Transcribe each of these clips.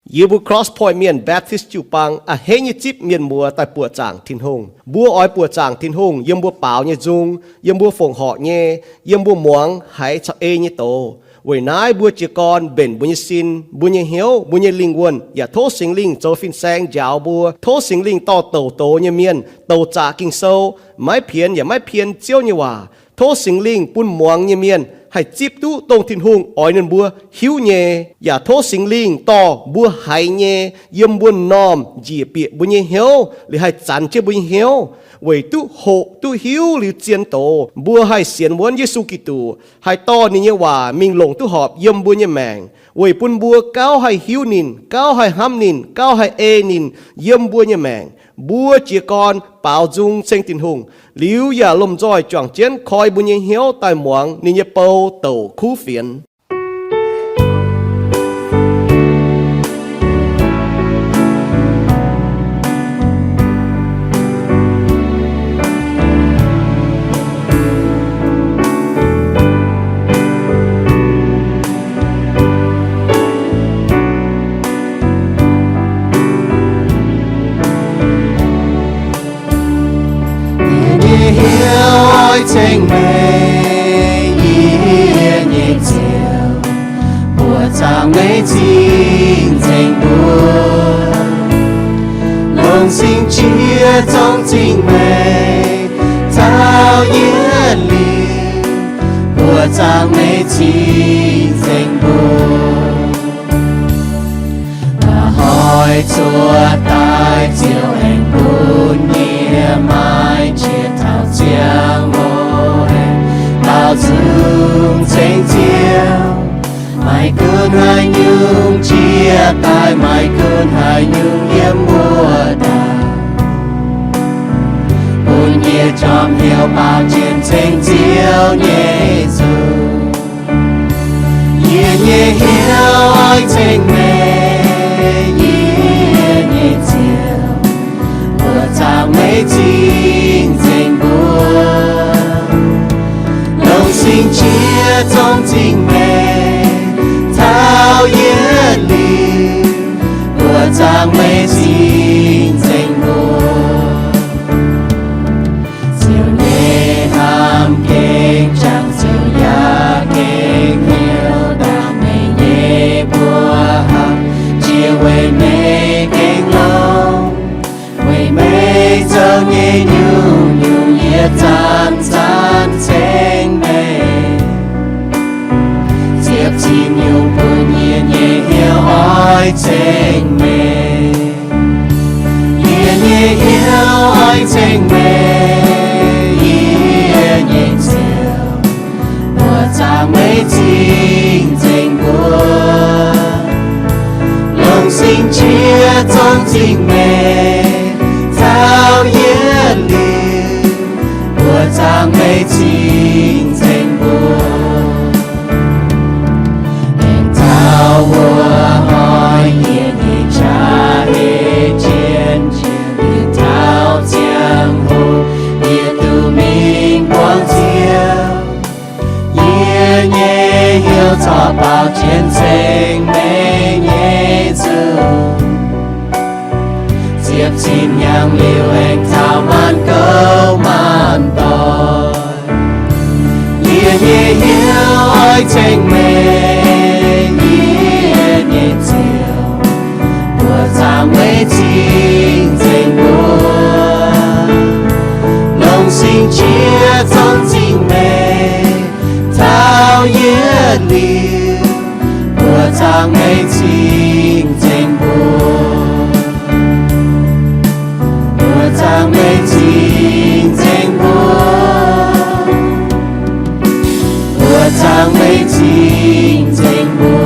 Yie mbuo Cross Point Mienh Baptist jiu-baang a'hneiv nyei zipv mienh muoz daaih buoqc zaangc Tin-Hungh. Mbuo oix buoqc zaangc Tin-Hungh yiem mbuo baaux nyei nzung, yiem mbuo fongc horc nyei, yiem mbuo muangx haiz caux ei nyei doz. Weic naaiv mbuo jiez gorn mbenc mbuo nyei sin, mbuo nyei hnyouv, mbuo nyei lingh wuonh, yaac tov Singx Lingh zoux fin-saeng njaaux mbuo. Tov Singx Lingh dorh douc doz nyei mienh, douc zaqc Ging-Sou, maiv pienx yaac maiv pien Ziouv nyei waac. Tov Singx Lingh bun muangx nyei mienh haih zipv duqv dongh Tin-Hungh oix ninh mbuo hiuv nyei, yaac tov Singx Lingh dorh mbuo haiz nyei yiem mbuo m'normh njiec bieqc mbuo nyei hnyouv, liuz haih zanx jienv mbuo nyei hnyouv, weic duqv hoqc duqv hiuv liuz zien doz, mbuo haih sienx wuonv Yesu Giduc, haih dorh ninh nyei waac mingh longc duqv horpc yiem mbuo nyei maengc, weic bun mbuo gauh haih hiuv ninh, gauh haih hnamv ninh, gauh haih ei ninh yiem mbuo nyei maengc. Mbuo jiez gorn baaux nzung ceng Tin-Hungh, liuz yaac lomh nzoih juangc jienv koi mbuo nyei hnyouv daaih muangx ninh nyei bou douc kuv fienx. Yie nyei hnyouv oix ceng meih, yie nyei Ziouv, buoqc zaangc meih cing-nzengc mbuo. Longc sing qiex zorng zingh meih, taux yietc liuz, buoqc zaangc meih cing-nzengc mbuo. Mba'hnoi zuov daaih Ziouv aengx bun yie maaih qiex taux ziangh hoc aengx baaux nzung ceng Ziouv. Maaih gunv haaix nyungc jiex daaih, maaih gunv haaix nyungc yiem wuov daaih, bun yie jorm hnyouv baaux jienv ceng Ziouv nyei zuiz. Yie nyei hnyouv oix ceng meih, yie nyei Ziouv, buoqc zaangc meih cing-nzengc mbuo. Longc sing qiex zorng zingh meih, taux yietc liuz, buoqc zaangc meih cing-nzengc mbuo. Ziouv nyei hnamv gengh jangx Ziouv yaac gengh hnyouv, ndaangc meih nyei mbuoqc haaix jiex weic meih gengh longx. Weic meih zoux nyei nyungc-nyungc yie zanc-zanc ceng meih. Ziepc zinh nyungc bun yie nyei hnyouv oix ceng meih. Yie nyei hnyouv oix ceng meih, yie nyei Ziouv, buoqc zaangc meih cing-nzengc mbuo. Longc sing qiex zorng zingh meih, taux yietc liuz, buoqc zaangc meih cing-nzengc mbuo. Aengx taux wuov hnoi yie nyei qaqv hei jienv njiec liuz taux ziangh hoc, yie duqv mingh buangh Ziouv. Yie nyei hnyouv corc baaux jienv ceng meih nyei zuiz. Ziepc zinh hnyangx liuz aengx taux maanc gouv maanc doic, yie nyei hnyouv oix ceng meih, yie nyei Ziouv, buoqc zaangc meih cing-nzengc mbuo. Longc sing qiex zorng zingh meih, taux yietc liuz, buoqc zaangc meih cing-nzengc mbuo. Buoqc zaangc meih cing-nzengc mbuo. Buoqc zaangc meih cing-nzengc mbuo.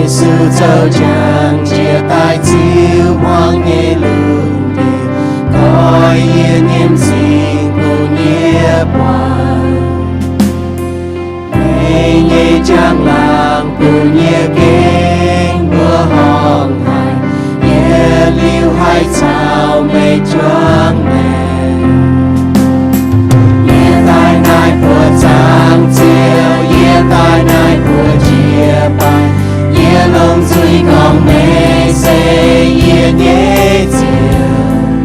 Yesu zoux njang jiex daaih ziux hmuangx nyei lungh ndiev, koi yie nyei m'zing bun yie buatc. Meih nyei njang-laangc bun yie gengh juangc meih. Yie daaih naaiv buoz zaangc Ziouv, yie daaih naaiv buoz jiex baaix, yie longc nzuih gorngv meih se yie nyei Ziouv.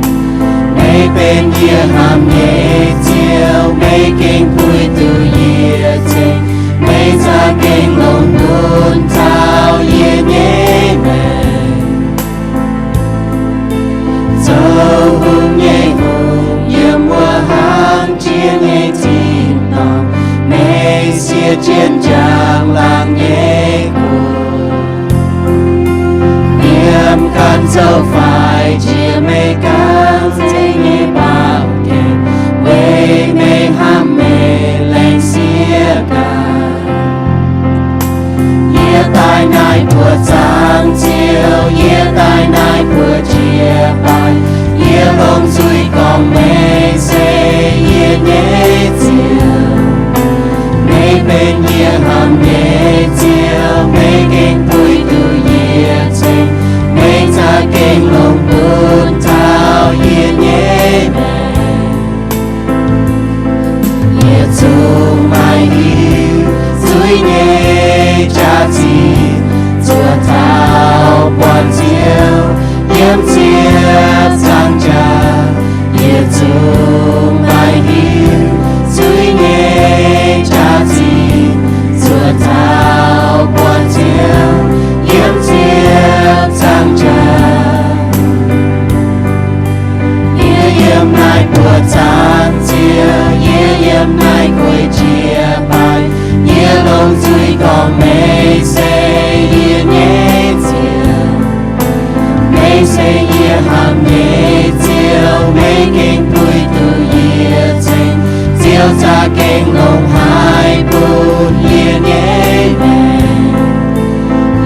Meih benx yie hnamv nyei Ziouv, meih gengh puix duqv yie ceng, meih za'gengh longc bun taux yie nyei maengc. Zoux hungh nyei Hungh, yiem wuov hnangv jiex nyei tin-dorngh, meih siev jienv njang-laangc nyei guoqv. Yiem ganh zoux faix jiex meih ganh zengc nyei baamh gen, weic meih hnamv meih laengz sieqv gaax. Yie daaih naaiv buoz zaangc Ziouv, yie daaih naaiv buoz jiex baaix, yie longc nzuih gorngv meih se yie nyei Ziouv. Meih benx yie hnamv nyei Ziouv, meih gengh puix duqv yie ceng, meih za'gengh longc bun taux yie nyei maengc. Yietc zungv maaih hiuv zuiz nyei jaax-zinh, zuov taux buangh Ziouv yiem ziepc zaangc jaax. Yietc zungv maaih hiuv zuiz nyei jaax-zinh, zuov taux buangh Ziouv yiem ziepc zaangc jaax. Yie yiem naaiv buoz zaangc Ziouv, yie yiem naaiv guei jiex baaix, yie longc nzuih gorngv meih se yie nyei Ziouv. Meih se yie hnamv nyei Ziouv, meih gengh puix duqv yie ceng, Ziouv za'gengh longc haaix bun yie nyei maengc.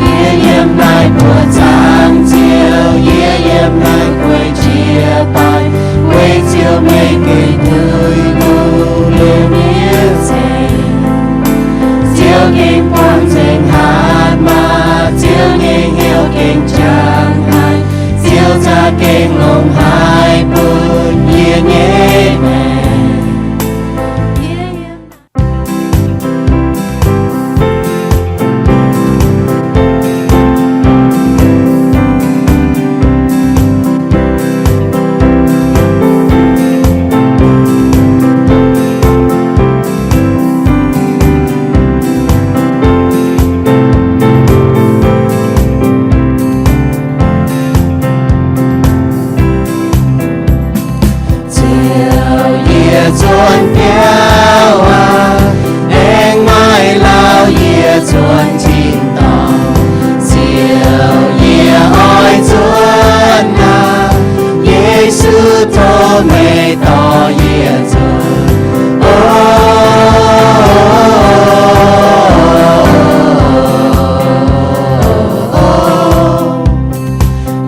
Yie yiem naaiv buoz zaangc Ziouv, yie yiem naaiv guei jiex baaix, weic Ziouv meih gengh puix duqv yie nyei ceng. Ziouv gengh buangh nzengc hatc maaz, Ziouv nyei hnyouv gengh jangx haic, Ziouv za'gengh longc haaix bun yie nyei maengc. Ziouv, yie nzuonx biauv aqv, aengx maaih lauh yie nzuonx tin-dorngh. Ziouv, yie oix nzuonx aqv, Yesu, tov meih dorh yie nzuonx. O,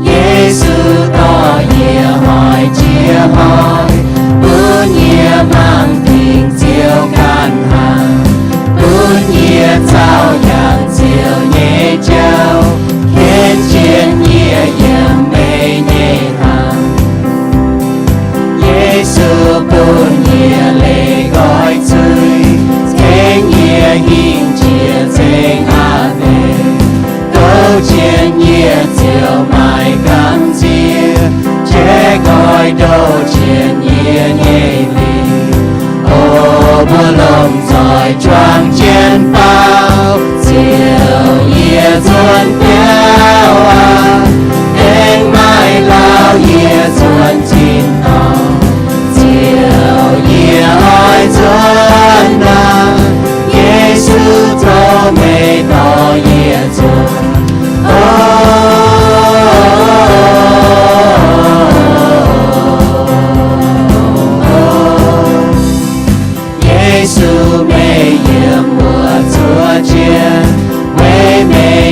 Yesu, dorh yie hoic jiex hoic, bun yie mangc dingc Ziouv ganh hnaangx, bun yie zauh yangh Ziouv nyei jauv, ken jienv yie yiem meih nyei hnaangx. Yesu, bun yie leih nqoi zuiz, tengx yie hingh jiex nzengc aqv deix. Gouv jienv yie ziouc maaih gamh nziex, jaiv nqoi ndoh jienv yie nyei lingc. O, mbuo lomh nzoih juangc jienv baaux, Ziouv, yie nzuonx biauv aqv, aengx maaih lauh yie nzuonx tin-dorngh. Ziouv, yie oix nzuonx aqv, Yesu, tov meih dorh yie nzuonx. O, Yesu, meih yiem wuov zuov jienv, weic meih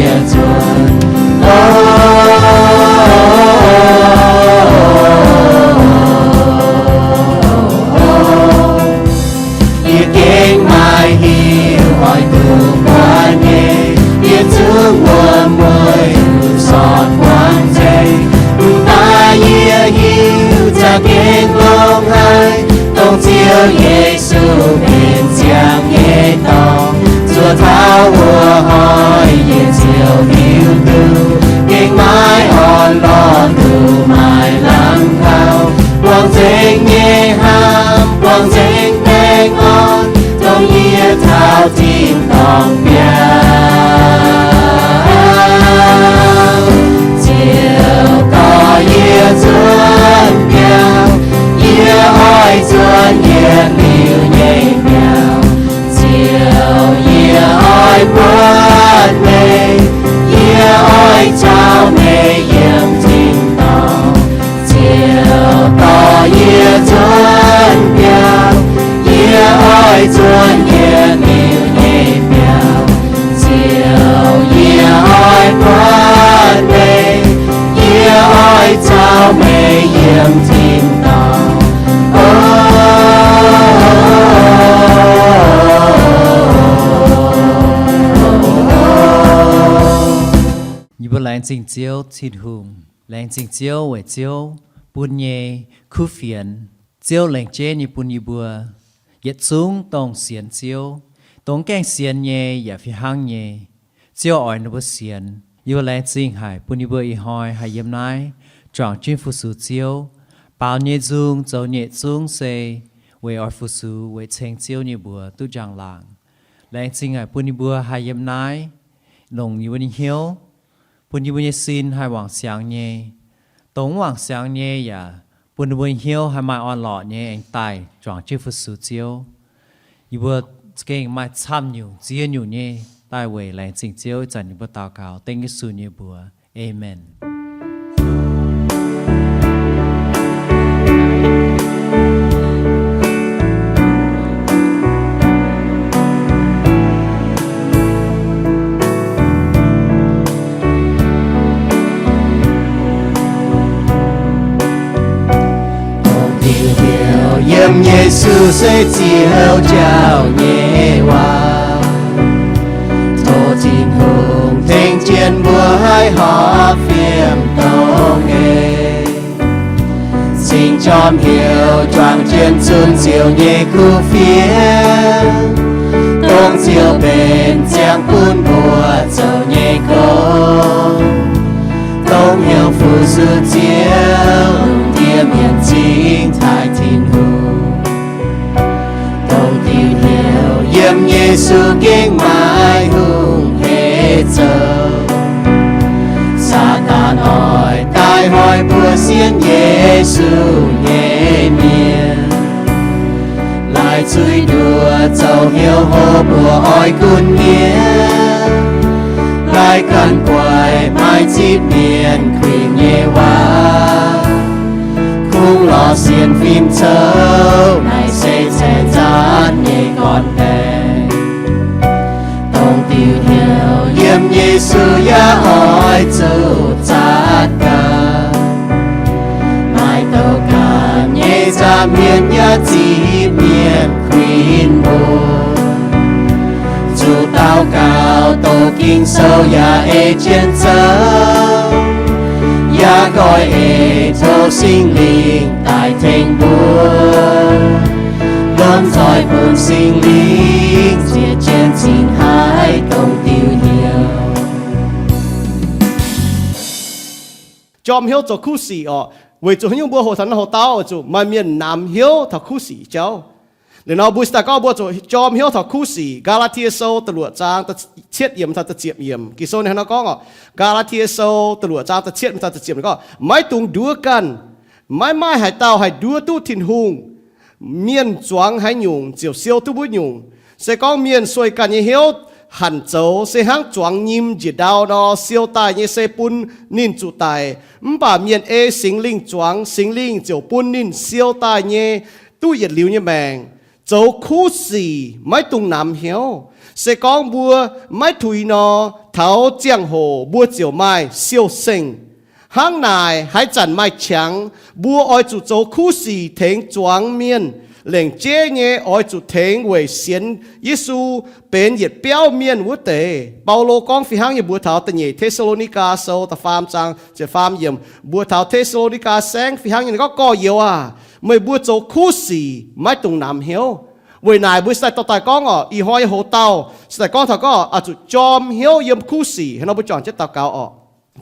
Yie zuonx, o, yie gengh maaih hiuv oix duqv buatc nyei. Yie zungv wuom-mueic, duqv sortv buangv nzengc. Mv baac yie hiuv za'gengh longx haic, dongh Ziouv Yesu benx ziangx nyei dorngx. Zuov taux wuov hnoi yie ziouc hiuv duqv gengh maiv orn-lorqc, duqv maiv lamh kaux. Buangv nzengc nyei hnamv, buangv nzengc baengh orn, dongh yie taux tin-dorngh biauv. Ziouv dorh yie zuonx biauv, yie oix zuonx yietc liuz nyei biauv. Ziouv, yie oix buatc meih, yie oix caux meih yiem tin-dorngh. Ziouv dorh yie zuonx biauv, yie oix zuonx yietc liuz nyei biauv. Ziouv, yie oix buatc meih, yie oix caux meih yiem tin-dorngh. O, yie mbuo laengz zingh Ziouv Tin-Hungh, laengz zingh Ziouv weic Ziouv bun nyei kuv fienx. Ziouv laengz jeiv nyei bun yie mbuo yietc zungv dongh sienx Ziouv, dongh gaengh sienx nyei yaac fih hnangv nyei. Ziouv oix ninh mbuo sienx. Yie mbuo laengz zingh haic bun yie mbuo ih hnoi haih yiem naaiv juangc jienv fu-sux Ziouv. Baaux nyei nzung zoux nyeic zungv se weic oix fu-sux weic ceng Ziouv nyei mbuox duqv njang-laangc. Laengz zingh haic bun yie mbuo haih yiem naaiv longc yie mbuo nyei hnyouv, bun yie mbuo nyei sin haih wangc siangx nyei. Dongh mv wangc siangx nyei yaac bun ninh mbuo nyei hnyouv haih maaih orn-lorqc nyei aengx daaih juangc jienv fu-sux Ziouv. Yie mbuo za'gengh maaih camv nyungc, ziex nyungc nyei daaih weic laengz zingh Ziouv. Ih zanc yie mbuo daux gaux dengv Yesu nyei mbuox. Aamen. Dongh diuh heuc yiem Yesu se Ziouv jauv nyei waac. Tov Tin-Hungh tengx jienv mbuo haih horpc fiem dongh ei. Cingx jorm heuc juangc jienv zunc Ziouv nyei kuv fienx, dongh Ziouv benx ziangh bun mbuo zoux nyei gong. Dongh heuc fu-sux Ziouv, lungh ndiev mienh cingx taaih Tin-Hungh. Dongh diuh heuc yiem Yesu gengh maaih hungh hec zoux. Saadaan oix daaih hoic mbuo sienx Yesu nyei mienh, laih zuiz nduoh zoux hnyouv hlo mbuo oix gunv nyiemv, laih ganh guaix maaih zipv mienh kuinx nyei waac. Kungx lorz sienx fim coux, naaiv se caeqv zaatv nyei gorn-baengx. Dongh diuh heuc yiem Yesu yaac oix zuqc zaatv gaax. Maaih douz ganh nyei nza'hmien yaac zipv mienh kuinx mbuo. Zuqc daux gaux doqc Ging-Sou yaac ei jienv zoux, yaac goiv ei tov Singx Lingh daaih tengx mbuo. Lomh nzoih bun Singx Lingh ziec jienv cingx haiz dongh diuh hnyouv. Jorm hnyouv zoux kuv sic orqc. Weic zuqc haaix nyungc mbuo hoqc taux naaiv hoc-dauh, weic zuqc maaih mienh namx hnyouv taux kuv sic jauv. Liuz nor mbuo se daaih gorngv mbuo zuqc jorm hnyouv taux kuv sic. Gaa^laa^tie Sou da'luoqc zaang da'cietv yiemc taux da'ziepc yiemc, Ging-Sou ninh hnangv nor gorngv orqc. Gaa^laa^tie Sou da'luoqc zaang da'cietv yiemc taux da'ziepc yiemc gorngv, maiv dungx nduov ganh. Maiv maaih haaix dauh haih nduov duqv Tin-Hungh. Mienh zuangx haaix nyungc ziouc siou duqv wuov nyungc. Se gorngv mienh sueih ganh nyei hnyouv hanc zoux se hnangv zuangx nyim njiec ndau nor, siou daaih nyei se bun ninh zuqc daic. Mv baac mienh ei Singx Lingh zuangx, Singx Lingh ziouc bun ninh siou daaih nyei duqv yietc liuz nyei maengc. Zoux kuv sic maiv dungx namx hnyouv. Se gorngv mbuo maiv tuix nor, taux ziangh hoc mbuo ziouc maaih siou-sengh. Hnangv naaic, haaix zanc maaih qangx, mbuo oix zuqc zoux kuv sic tengx zuangx mienh. Lengc jeiv nyei oix zuqc tengx weic sienx Yesu benx yietc biauv mienh wuov deix. Baulo gorngv fih hnangv nyei mbuox taux da'nyeic Te^saa^lo^ni^gaa Sou da'faam zaang ziepc faam yiemc, mbuox taux Te^saa^lo^ni^gaa Saengv fih hnangv nyei, ninh gorngv, Gorx-youz aah, meih mbuo zoux kuv sic maiv dungx namx hnyouv. Weic naaic mbuo se daaih dorh daaih gorngv oc, ih hnoi nyei hoc-dauh se daaih gorngv taux gorngv oix zuqc jorm hnyouv yiem kuv sic. Hnangv nor mbuo juangc jienv daux gaux oc.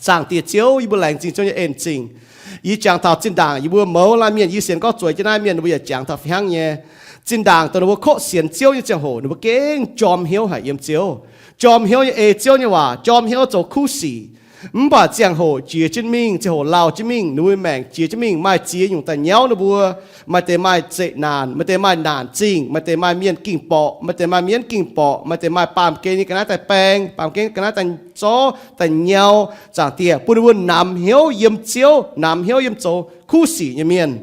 Zaangc Diex Ziouv, yie mbuo laengz zingh Ziouv nyei en-zingh. Yie jangx taux zinh ndaangc yie mbuo mouz laanh mienh, yie sienx gorngv zueiz jienv naaiv mienh, mbuo yaac jangx taux fih hnangv nyei. Zinh ndaangc dongh ninh mbuo kotv sienx Ziouv nyei ziangh hoc, ninh mbuo gengh jorm hnyouv haic yiem Ziouv, jorm hnyouv nyei ei Ziouv nyei waac, jorm hnyouv zoux kuv sic. Mv baac ziangh hoc jiex jienv mingh, ziangh hoc lauh jienv mingh, ninh mbuo maengc jiex jienv mingh, maaih ziex nyungc daaih nyauv ninh mbuo. Maaih deix maaih zeqc naanc, maaih deix maaih naanc zingh, maaih deix maaih mienh ging borqc, maaih deix maaih mienv ging borqc, maaih deix maaih baamh gen nyei ga'naaiv daaih baeng, baamh gen ga'naaiv daaih zorv daaih nyau. Zaangc Diex, bun ninh mbuo namx hnyouv yiem Ziouv, namx hnyouv yiem zoux kuv sic nyei mienh.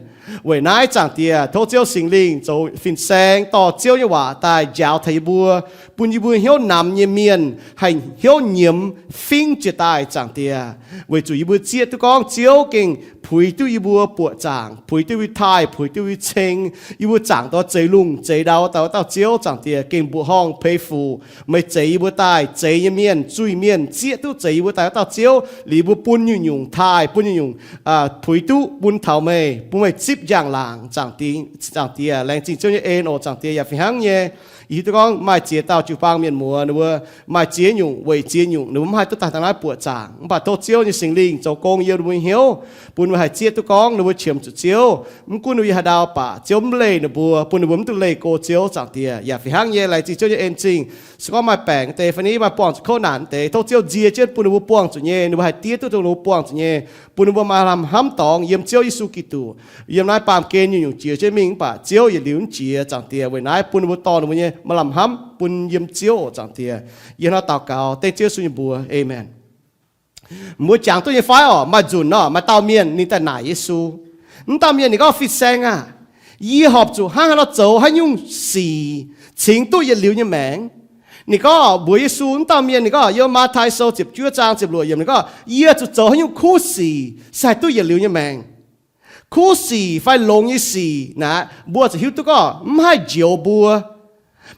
Weic naaiv Zaangc Diex, tov Ziouv Singx Lingh zoux fin-saeng dorh Ziouv nyei waac daaih njaaux taux yie mbuo, bun yie mbuo hnyouv namx nyei mienh haih hnyouv nyiemz fingv jiez daaih, Zaangc Diex. Weic zuqc yie mbuo zieqv duqv gorngv Ziouv gengh puix duqv yie mbuo buoqc zaangc, puix duqv yie mbuo taaih, puix duqv yie mbuo ceng. Yie mbuo zaangc daaih zeix lungh zeix ndau daaih wuov dauh Ziouv, Zaangc Diex, gengh mbuoqc horngh peix fuc meih zeix yie mbuo daaih, zeix nyei mienh, zuiz-mienh zieqv duqv zeix yie mbuo daaih wuov dauh Ziouv, liuz yie mbuo bun nyungc-nyungc taaih, bun nyungc-nyungc puix duqv bun taux meih, bun meih zipv njang-laangc, Zaangc Diex. Laengz zingh Ziouv nyei en oc, Zaangc Diex. Yaac fih hnangv nyei, yie hiuv duqv gorngv maaih ziex dauh jiu-baang mienh muoz, ninh mbuo maaih ziex nyungc weic ziex nyungc ninh mbuo mv haih duqv daaih taux naaiv buoqc zaangc. Mv baac tov Ziouv nyei Singx Lingh zoux gong yiem ninh mbuo hnyouv, bun mbuo haih zieqv duqv gorngv ninh mbuo qiemx zuqc Ziouv. Mv gunv ninh mbuo yiem haaix ndau baac Ziouv mv leih ninh mbuo, bun ninh mbuo mv duqv leih go Ziouv, Zaangc Diex. Yaac fih hnangv nyei, laengz zingh Ziouv nyei en-zingh. Se gorngv maaih baengc deix fai niv maaih buangh zuqc kouv naanc deix, tov Ziouv nzie jienv bun ninh mbuo buangh zuqc nyei, ninh mbuo haih diev duqv dongh ninh mbuo buangh zuqc nyei, bun ninh mbuo maaih lamh hnamv dorngx yiem Ziouv Yesu Giduc. Yiem naaiv baamh gen nyungc-nyungc jiex jienv mingh mv baac Ziouv yietc liuz mv jiex, Zaangc Diex. Weic naaiv bun ninh mbuo dorh ninh mbuo nyei maaih lamh hnamv bun yiem Ziouv oc, Zaangc Diex. Yie hnangv daux gaux dengv Ziouv Yesu nyei mbuox, aamen. Mbuo jangx duqv nyei fai oc? Maaih nzunc nor, maaih dauh mienh ninh daaih naaic Yesu. Mv dauh mienh ninh gorngv, Fin-Saeng aah! Yie horpc zuqc hnangv haaix nor zoux haaix nyungc sic cingx duqv yietc liuz nyei maengc? Ninh gorngv mbuox Yesu, mv dauh mienh ninh gorngv, yiem Matv^tai Sou ziepc juov zaang ziepc luoqc yiemc ninh gorngv, Yie zuqc zoux haaix nyungc kuv sic se haih duqv yietc liuz nyei maengc? Kuv sic fai longx nyei sic naaic, mbuo zuqc hiuv duqv gorngv mv haih njoux mbuo.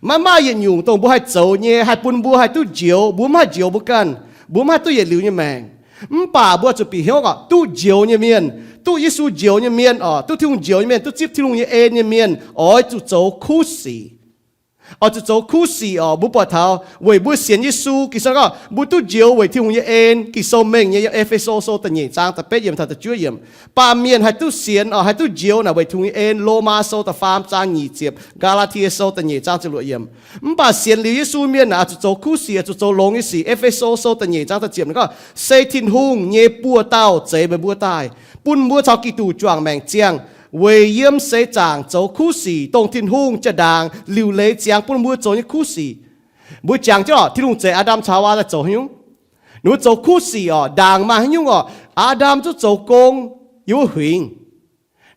Maiv maaih yietc nyungc dongh mbuo haih zoux nyei haih bun mbuo haih duqv njoux, mbuo mv haih njoux mbuo ganh, mbuo mv haih duqv yietc liuz nyei maengc. Mv baac mbuo zuqc bieqc hnyouv gorngv duqv njoux nyei mienh, duqv Yesu njoux nyei mienh oc, duqv Tin-Hungh njoux nyei mienh, duqv zipv Tin-Hungh nyei en nyei mienh oix zuqc zoux kuv sic. Oix zuqc zoux kuv sic oc. Mbuo buatc taux weic mbuo sienx Yesu, Ging-Sou gorngv mbuo duqv njoux weic Tin-Hungh nyei en. Ging-Sou mengh nyei, yiem E^fe^so Sou da'nyeic zaang da'betv yiemc taux da'juov yiemc, baamh mienh haih duqv sienx oc, haih duqv njoux naaic weic Tin-Hungh nyei en. Lomaa Sou da'faam zaang nyic ziepc, Gaa^laa^tie Sou da'nyeic zaang ziepc luoqc yiemc. Mv baac sienx liuz Yesu mienh naaic oix zuqc zoux kuv sic, oix zuqc zoux longx nyei sic. E^fe^so Sou da'nyeic zaang da'ziepc ninh gorngv, Se Tin-Hungh nyei buoz-dauh zeix meih mbuo daaih, bun mbuo caux Giduc juangc maengc ziangh, weic yiem seix zaangc zoux kuv sic, dongh Tin-Hungh jaa-ndaangc liuc leiz ziangx bun mbuo zoux nyei kuv sic. Mbuo jangx jienv oc, Tin-Hungh zeix Aa^ndam caux Haawaa daaih zoux haaix nyungc? Ninh mbuo zoux kuv sic oc. Ndaangc maaih haaix nyungc oc, Aa^ndam zuqc zoux gong yiem wuov huingx.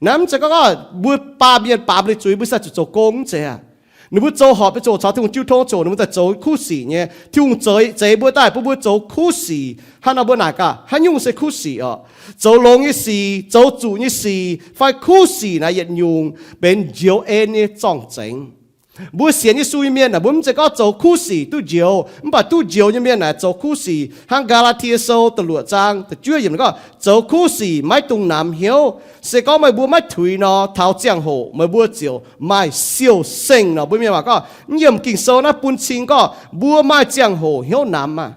Naaiv mv zeiz gorngv mbuo baamh mienh baamz liuz zuiz mbuo sai zuqc zoux gong, mv zeiz aqv. Ninh mbuo zoux horpc nyei ziangh hoc caux Tin-Hungh jiu tong ziangh hoc ninh mbuo daaih zoux kuv sic nyei. Tin-Hungh zeix, zeix mbuo daaih bun mbuo zoux kuv sic. Hnangv nor mbuo naaic gaax, haaix nyungc se kuv sic oc? Zoux longx nyei sic, zoux zuqc nyei sic fai kuv sic naaic yietc nyungc benx njoux en nyei zorng-zengx. Mbuo sienx Yesu nyei mienh naaic, mbuo mv zeiz gorngv zoux kuv sic duqv njoux, mv baac duqv njoux nyei mienh naaic zoux kuv sic. Hnangv Gaa^laa^tie Sou da'luoqc zaang da'juov yiemc gorngv, zoux kuv sic maiv dungx namx hnyouv. Se gorngv meih mbuo maiv tuix nor, taux ziangh hoc meih mbuo ziouc maaih siou-sengh nor. Mbuo mienh waac gorngv, mv yiemc Ging-Sou naaiv bun cing gorngv mbuo maaih ziangh hoc hnyouv namx maah.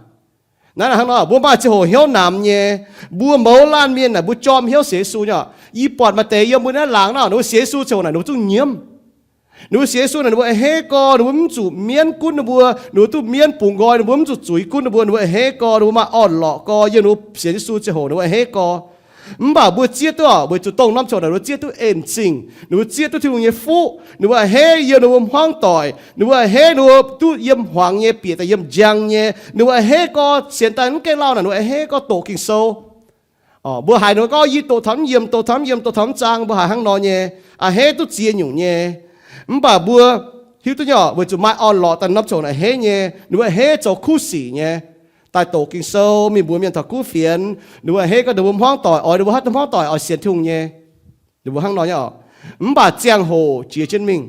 Naaiv hnangv nor, mbuo maaih ziangh hoc hnyouv namx nyei. Mbuo mouz laanh mienh naaic, mbuo jorm hnyouv sienx Yesu nyei oc. Yie buatc maaih deix yiem mbuo naaiv laangz nor, ninh mbuo sienx Yesu ziangh hoc naaic ninh mbuo zungv nyiemv. Ninh mbuo sienx Yesu naaic ninh mbuo a'hneiv gorx, ninh mbuo mv zuqc mienv gunv ninh mbuo, ninh mbuo duqv mienv bungx nqoi, ninh mbuo mv zuqc zuiz gunv ninh mbuo, ninh mbuo a'hneiv gorx, ninh mbuo maaih orn-lorqc gorx. Yiem ninh mbuo sienx Yesu ziangh hoc ninh mbuo a'hneiv gorx. Mv baac mbuo zieqv duqv, weic zuqc dongh norm ziangh hoc naaic ninh mbuo zieqv duqv en-zingh, ninh mbuo zieqv duqv Tin-Hungh nyei fuqv, ninh mbuo a'hneiv yiem ninh mbuo hmuangv doic, ninh mbuo a'hneiv ninh mbuo duqv yiem hmuangx nyei, bieqc daaih yiem njang nyei, ninh mbuo a'hneiv gorx sienx daaih mv gaengh lauh naaic ninh mbuo a'hneiv gorx doqc Ging-Sou. Mbuo haiz ninh mbuo gorngv, yie doqc taux mv yiem, doqc taux mv yiem, doqc taux mv zaang, mbuo haiz hnangv nor nyei, a'hneiv duqv ziex nyungc nyei. Mv baac mbuo hiuv duqv nyei oc, weic zuqc maaih orn-lorqc daaih norm ziangh hoc naaic a'hneiv nyei, ninh mbuo a'hneiv zoux kuv sic nyei. daaih doqc Ging-Sou, mingh mbuox mienh taux kuv fienx, ninh mbuo a'hneiv gorngv ninh mbuo hmuangv doic, oix ninh mbuo haaix dauh hmuangv doic oix sienx Tin-Hungh nyei. Ninh mbuo hnangv nor nyei oc. Mv baac ziangh hoc jiex jienv mingh.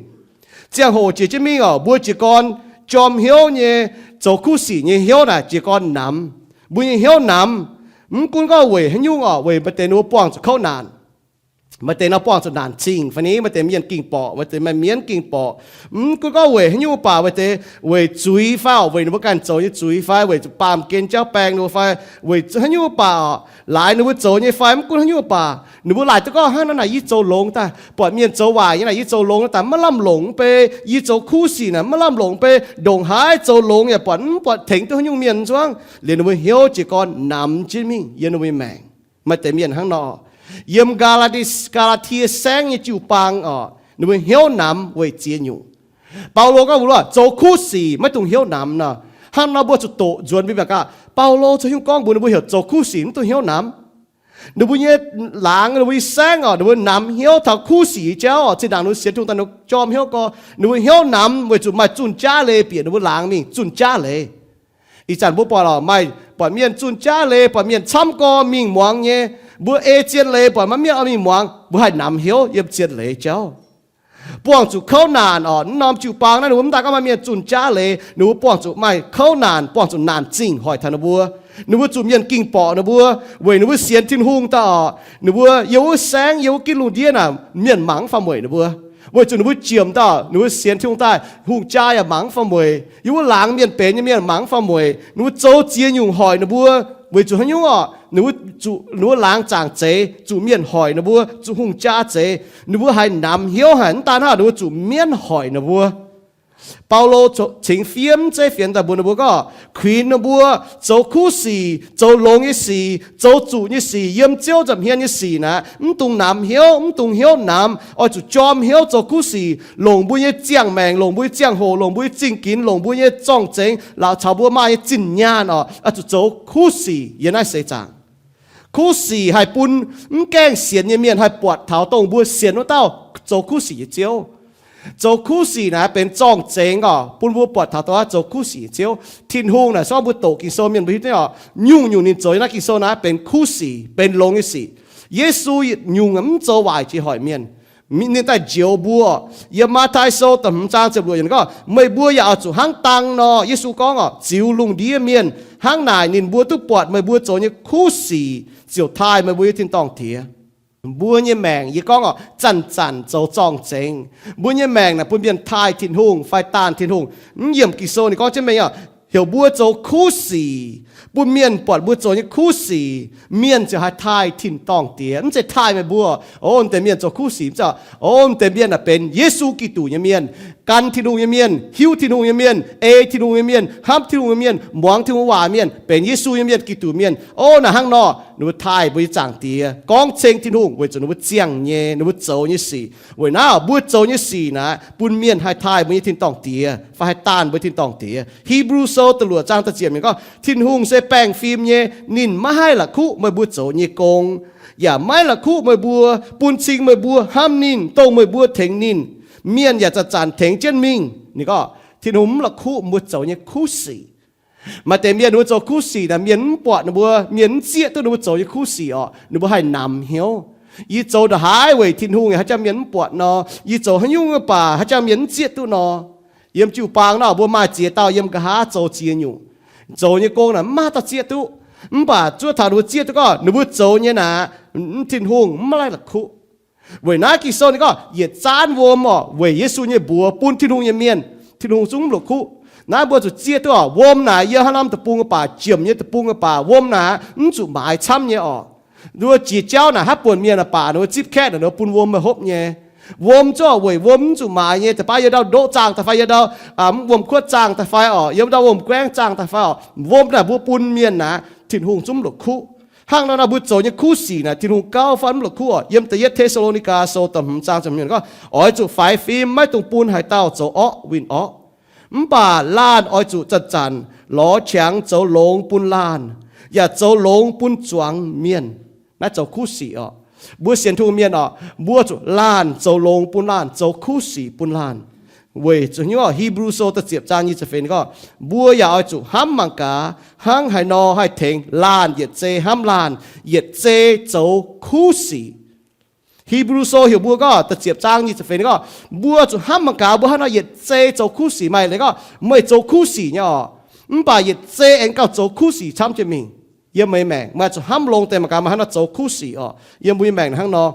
Ziangh hoc jiex jienv mingh oc, mbuo jiez gorn jorm hnyouv nyei, zoux kuv sic nyei hnyouv naaic jiez gorn namx. Mbuo nyei hnyouv namx, mv gunv gorngv weic haaix nyungc oc, weic maaih deix ninh mbuo buangh zuqc kouv naanc, maaih deix nor buangh zuqc naanc zingh fai ni, maaih deix mienh ging-borqc, maaih deix maaih mienv ging-borqc. Mv gunv gorngv weic haaix nyungc baac, maaih deix weic zuiz fai oc, weic ninh mbuo ganh zoux nyei zuiz fai weic zuqc baamh gen jauv baeng ninh mbuo fai weic haaix nyungc baac oc, laaix ninh mbuo zoux nyei fai mv gunv haaix nyungc baac, ninh mbuo laaic duqv gorngv hnangv naaiv naaic yie zoux longx daaih, buatc mienh zoux waaic nyei naaic yie zoux longx daaih maiv lamh longc mv bei, yie zoux kuv sic naaic maiv lamh longc mv bei, ndongc haaix zoux longx yaac buatc mv buatc tengx duqv haaix nyungc mienh nzuangv. Liuz ninh mbuo hnyouv jiez gorn namx jienv mingh yiem ninh mbuo nyei maengc. Maaih deix mienh hnangv nor. Yiem Gaa^laa^ti, Gaa^laa^tie Saengv nyei jiu-baang oc, ninh mbuo hnyouv namx weic ziex nyungc. Baulo gorngv mbuo zoux kuv sic maiv dungx hnyouv namx nor. Hnangv nor mbuo zuqc doqc nzuonx mbuo mangc gaax, Baulo zoux haaix nyungc gorngv mbuox ninh mbuo heuc zoux kuv sic mv dungx hnyouv namx. Ninh mbuo nyei laangz, ninh mbuo nyei saengv oc, ninh mbuo namx hnyouv taux kuv sic nyei jauv oc. Zinh ndaangc ninh mbuo sienx Tin-Hungh daaih ninh mbuo jorm hnyouv gorx, ninh mbuo hnyouv namx weic zuqc maaih zunh jaav leiz bieqc ninh mbuo laangz mingh zunh jaav leiz. Ih zanc mbuo buatc oc, maaih buatc mienh zunh jaav leiz, buatc mienh camv gorx mingh muangx nyei. Mbuo ei zien leiz, buatc maaih mienh oix mingh muangx, mbuo haih namx hnyouv yiem zien leiz jauv. Buangh zuqc kouv naanc oc, naaiv norm jiu-baang naaiv ninh mbuo mv daan gorngv maaih mienh zunh jaav leiz, ninh mbuo buangh zuqc maaih kouv naanc, buangh zuqc naanc zingh hoic taux ninh mbuo. Ninh mbuo zuqc mienh ging-borqc ninh mbuo, weic ninh mbuo sienx Tin-Hungh daaih oc. Ninh mbuo yiem wuov saengv, yiem wuov ginv lungh ndiev naaic, mienh mangc mv faaux mueic ninh mbuo. Weic zuqc ninh mbuo jiemx daaih, ninh mbuo sienx Tin-Hungh daaih, hungh jaa yaac mangc mv faaux mueic. Yiem wuov laangz mienh benx nyei mienh mangc mv faaux mueic. Ninh mbuo zoux ziex nyungc hoic ninh mbuo. Weic zuqc haaix nyungc oc? Ninh mbuo zuqc, ninh mbuo laangz zaangc zeix, zuqc mienh hoic ninh mbuo, zuqc hungh jaa zeix. Ninh mbuo haiz namx hnyouv haic. Mv daan hnangv, ninh mbuo zuqc mienv hoic ninh mbuo. Baulo cingx fiev mv zeiv fienx daaih mbuox ninh mbuo gorngv, kuinx ninh mbuo zoux kuv sic, zoux longx nyei sic, zoux zuqc nyei sic, yiem Ziouv nza'hmien nyei sic naaic, mv dungx namx hnyouv, mv dungx hnyouv namx, oix zuqc jorm hnyouv zoux kuv sic, longc mbuo nyei ziangh maengc, longc mbuo nyei ziangh hoc, longc mbuo nyei zingh ginx, longc mbuo nyei zorng-zengx, laaix caux mbuo maaih nyei zinh nyaanh oc, oix zuqc zoux kuv sic yiem naaiv seix zaangc. Kuv sic haih bun mv gaengh sienx nyei mienh haih buatc taux dongh mbuo sienx wuov dauh zoux kuv sic nyei Ziouv. Zoux kuv sic naaic benx zorng-zengx oc, bun mbuo buatc taux dongh zoux kuv sic nyei Ziouv. Tin-Hungh naaic, se gorngv mbuo doqc Ging-Sou mienh mbuo hiuv duqv oc, nyungc-nyungc ninh zoux yiem naaiv Ging-Sou naaiv benx kuv sic, benx longx nyei sic. Yesu yietc nyungc mv zoux waaic jiex hoic mienh. Ninh daaih njoux mbuo. Yiem Matv^tai Sou da'hmz zaang ziepc luoqc yiemc gorngv, meih mbuo yaac oix zuqc hnangv dang nor, Yesu gorngv oc, ziux lungh ndiev mienh. Hnangv naaic ninh mbuo duqv buatc meih mbuo zoux nyei kuv sic ziouc taaih meih mbuo nyei tin-dorngh Diex. Mbuo nyei maengc, yie gorngv oc, zanc-zanc zoux zorng-zengx. Mbuo nyei maengc naaic bun mienh taaih Tin-Hungh fai daanh Tin-Hungh. Mv yiemc Ging-Sou ninh gorngv jienv mengh oc, heuc mbuo zoux kuv sic, bun mienh buatc mbuo zoux nyei kuv sic, mienh ziouc haih taaih tin-dorngh Diex. Mv zeiz taaih meih mbuo, o, deix mienh zoux kuv sic, mv zeiz, o, deix mienh naaic benx Yesu Giduc nyei mienh, gan Tin-Hungh nyei mienh, hiuv Tin-Hungh nyei mienh, ei Tin-Hungh nyei mienh, hnamv Tin-Hungh nyei mienh, muangx Tin-Hungh waac mienh, benx Yesu nyei mienh, Giduc mienh. O, naaic hnangv nor, ninh mbuo taaih mbuo nyei Zaangc Diex, gorngv ceng Tin-Hungh weic zuqc ninh mbuo ziangh nyei, ninh mbuo zoux nyei sic. Weic naaiv mbuo zoux nyei sic naaic bun mienh haih taaih mbuo nyei tin-dorngh Diex fai haih daanh mbuo tin-dorngh Diex. Hipv^lu Sou da'luoqc zaang da'ziepc yiemc gorngv, Tin-Hungh se baengh fim nyei, ninh maiv haih la'kuqv meih mbuo zoux nyei gong, yaac maiv la'kuqv meih mbuo, bun cing meih mbuo hnamv ninh dongh meih mbuo tengx ninh. Mienh yaac zanc-zanc tengx jienv mingh. Ninh gorngv Tin-Hungh mv la'kuqv mbuo zoux nyei kuv sic. Maaih deix mienh ninh mbuo zoux kuv sic naaic mienh mv buatc ninh mbuo, mienh mv zieqv duqv ninh mbuo zoux nyei kuv sic orqc, ninh mbuo haih namx hnyouv. Yie zoux ndongc haaix weic Tin-Hungh yaac haaix jangx mienh mv buatc nor, yie zoux haaix nyungc baac haaix jangx mienh mv zieqv duqv nor. Yiem jiu-baang nor mbuo maaih ziex dauh yiem nqa'haav zoux ziex nyungc, zoux nyei gong naaic mv maaih dauh zieqv duqv. Mv baac zuov taux ninh mbuo zieqv duqv gorngv ninh mbuo zoux nyei naaic, Tin-Hungh mv maaih la'kuqv. Weic naaiv Ging-Sou ninh gorngv yietc zaanv wuom orqc, weic Yesu nyei mbuox bun Tin-Hungh nyei mienh, Tin-Hungh zungv mv la'kuqv. Naaiv mbuo zuqc zieqv duqv orqc, wuom naaic yiem haaix norm deic-bung baac, jiemh nyei deic-bung baac, wuom naaic mv zuqc maaiz camv nyei orqc. Nduov jiex jauv naaic haaix buonc mienh baac ninh mbuo zipv kaeqv naaic ninh mbuo bun wuom meih hopv nyei. Wuom zuqc weic wuom mv zuqc maaiz nyei, da'baav yiem ndau ndoqv zaangh daaih fai yiem ndau mv wuom-kuotv zaangh daaih fai orqc, yiem ndau wuom-guaengv zaangh daaih fai orqc, wuom naaic mbuo bun mienh naaic Tin-Hungh zungv mv la'kuqv. Hnangv nor naaic mbuo zoux nyei kuv sic naaic Tin-Hungh gauh fai mv la'kuqv orqc. Yiem da'yietv Te^saa^lo^ni^gaa Sou da'hmz zaang ziepc hmz gorngv, oix zuqc faix fim, maiv dungx bun haaix dauh zoux orqv winh orqv. Mv baac laanh oix zuqc zanc-zanc lorz qangx zoux longx bun laanh, yaac zoux longx bun zuangx mienh. Naaiv zoux kuv sic orqc. Mbuo sienx Tin-Hungh mienh orqc, mbuo zuqc laanh zoux longx bun laanh, zoux kuv sic bun laanh. Weic zuqc hnyouv Hipv^lu Sou da'ziepc zaang nyic ziepc feix gorngv, mbuo yaac oix zuqc hnamv mangc gaax, hnangv haaix nor haih tengx laanh yietc zei hnamv laanh, yietc zei zoux kuv sic. Hipv^lu Sou heuc mbuo gorngv, da'ziepc zaang nyic ziepc feix ninh gorngv, mbuo zuqc hnamv mangc gaax mbuo hnangv nor yietc zei zoux kuv sic. Maaih leiz gorngv meih zoux kuv sic nyei orqc, mv baac yietc zei aengx gauh zoux kuv sic camv jienv mingh. Yiem meih maengc meih zuqc hnamv longx deix mangc gaax meih hnangv nor zoux kuv sic orqc. Yiem mbuo nyei maengc hnangv nor.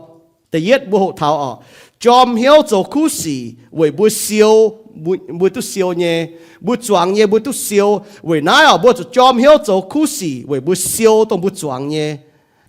Da'yietv mbuo hoqc taux orqc, jorm hnyouv zoux kuv sic weic mbuo siou, mbuo duqv siou nyei. Mbuo zuangx nyei mbuo duqv siou. Weic naaiv orqc mbuo zuqc jorm hnyouv zoux kuv sic weic mbuo siou dongh mbuo zuangx nyei.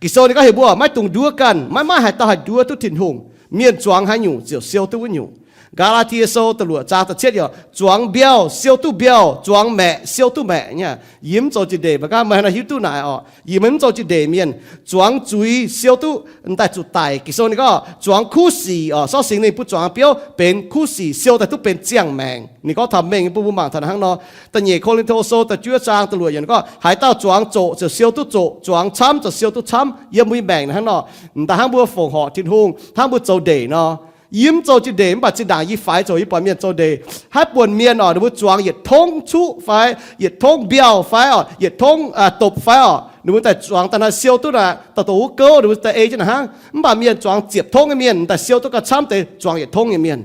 Ging-Sou ninh gorngv heuc mbuo maiv dungx nduov ganh, maiv maaih haaix dauh haih nduov duqv Tin-Hungh. Mienh zuangx haaix nyungc ziouc siou duqv wuov nyungc. Gaa^laa^tie Sou da'luoqc zaang da'cietv yiemc, zuangx mbiauh siou duqv mbiauh, zuangx maeqc siou duqv maeqc nyei. Yie mv zoux jiex ndeic, mangc gaax meih hnangv haaix nor hiuv duqv naaic orqc. Yie maiv zoux jiex ndeic mienh. Zuangx zuiz siou duqv daaih zuqc daic. Ging-Sou ninh gorngv zuangx kuv sic orqc, sortv Singx Lingh bun zuangx biouv benx kuv sic, siou daaih duqv benx ziangh maengc. Ninh gorngv taux mengh bun mbuo mangc taux hnangv nor. Da'nyeic Ko^lin^to Sou da'juov zaang da'luoqc yiemc ninh gorngv, haaix dauh zuangx zoqc ziouc siou duqv zoqc, zuangx camv ziouc siou duqv camv. Yiem mbuo nyei maengc hnangv nor, m'daaih hnangv mbuo fongc horc Tin-Hungh, hnangv mbuo zoux ndeic nor. Yie mv zoux jiex ndeic mv baac zinh ndaangc yie faix zoqc, yie buatc mienh zoux ndeic, haaix buonc mienh orqc, ninh mbuo zuangx yietc tongv cuqv fai, yietc tongv mbiauh fai orqc, yietc tongv dopc fai orqc, ninh mbuo daaih zuangx daaih naaiv siou duqv naaic, dauh doqc wuov gouv ninh mbuo daaih ei jienv naaic hnangv. Mv baac mienh zuangx ziepc tongv nyei mienh daaih siou duqv gauh camv deix zuangx yietc tongv nyei mienh.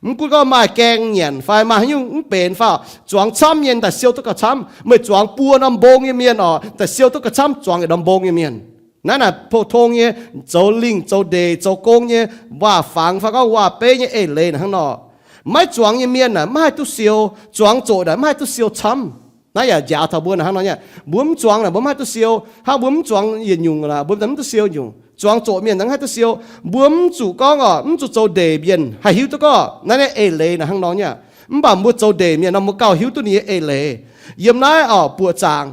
Mv gunv gorngv maaih gaeng nyanc fai maaih haaix nyungc mv benx fai orqc, zuangx camv nyei daaih siou duqv gauh camv. Meih zuangx buo norm mbong nyei mienh orqc, daaih siou duqv gauh camv zuangx yietc norm mbong nyei mienh. Naaiv naaic pou-tong nyei, zoux lingh zoux ndeic zoux gong nyei, waac-fangx fai gorngv waac-beiv nyei eix leiz naaic hnangv nor. Maiv zuangx nyei mienh naaic maiv haih duqv siou. Zuangx zoqc naaic maiv haih duqv siou camv. Naaiv yaac njaaux taux mbuo naaic hnangv nor nyei. Mbuo mv zuangx naaic mbuo mv haih duqv siou. Hnangv mbuo mv zuangx yietc nyungc naaic mbuo mv duqv siou nyungc. Zuangx zoqc mienh naaic mv haih duqv siou. Mbuo mv zuqc gorngv orqc, mv zuqc zoux ndeic mienh haih hiuv duqv gorngv naaiv nyei eix leiz naaic hnangv nor nyei. Mv baac mbuo zoux ndeic mienh nor mbuo gauh hiuv duqv ninh nyei eix leiz. Yiem naaiv orqc buoqc zaangc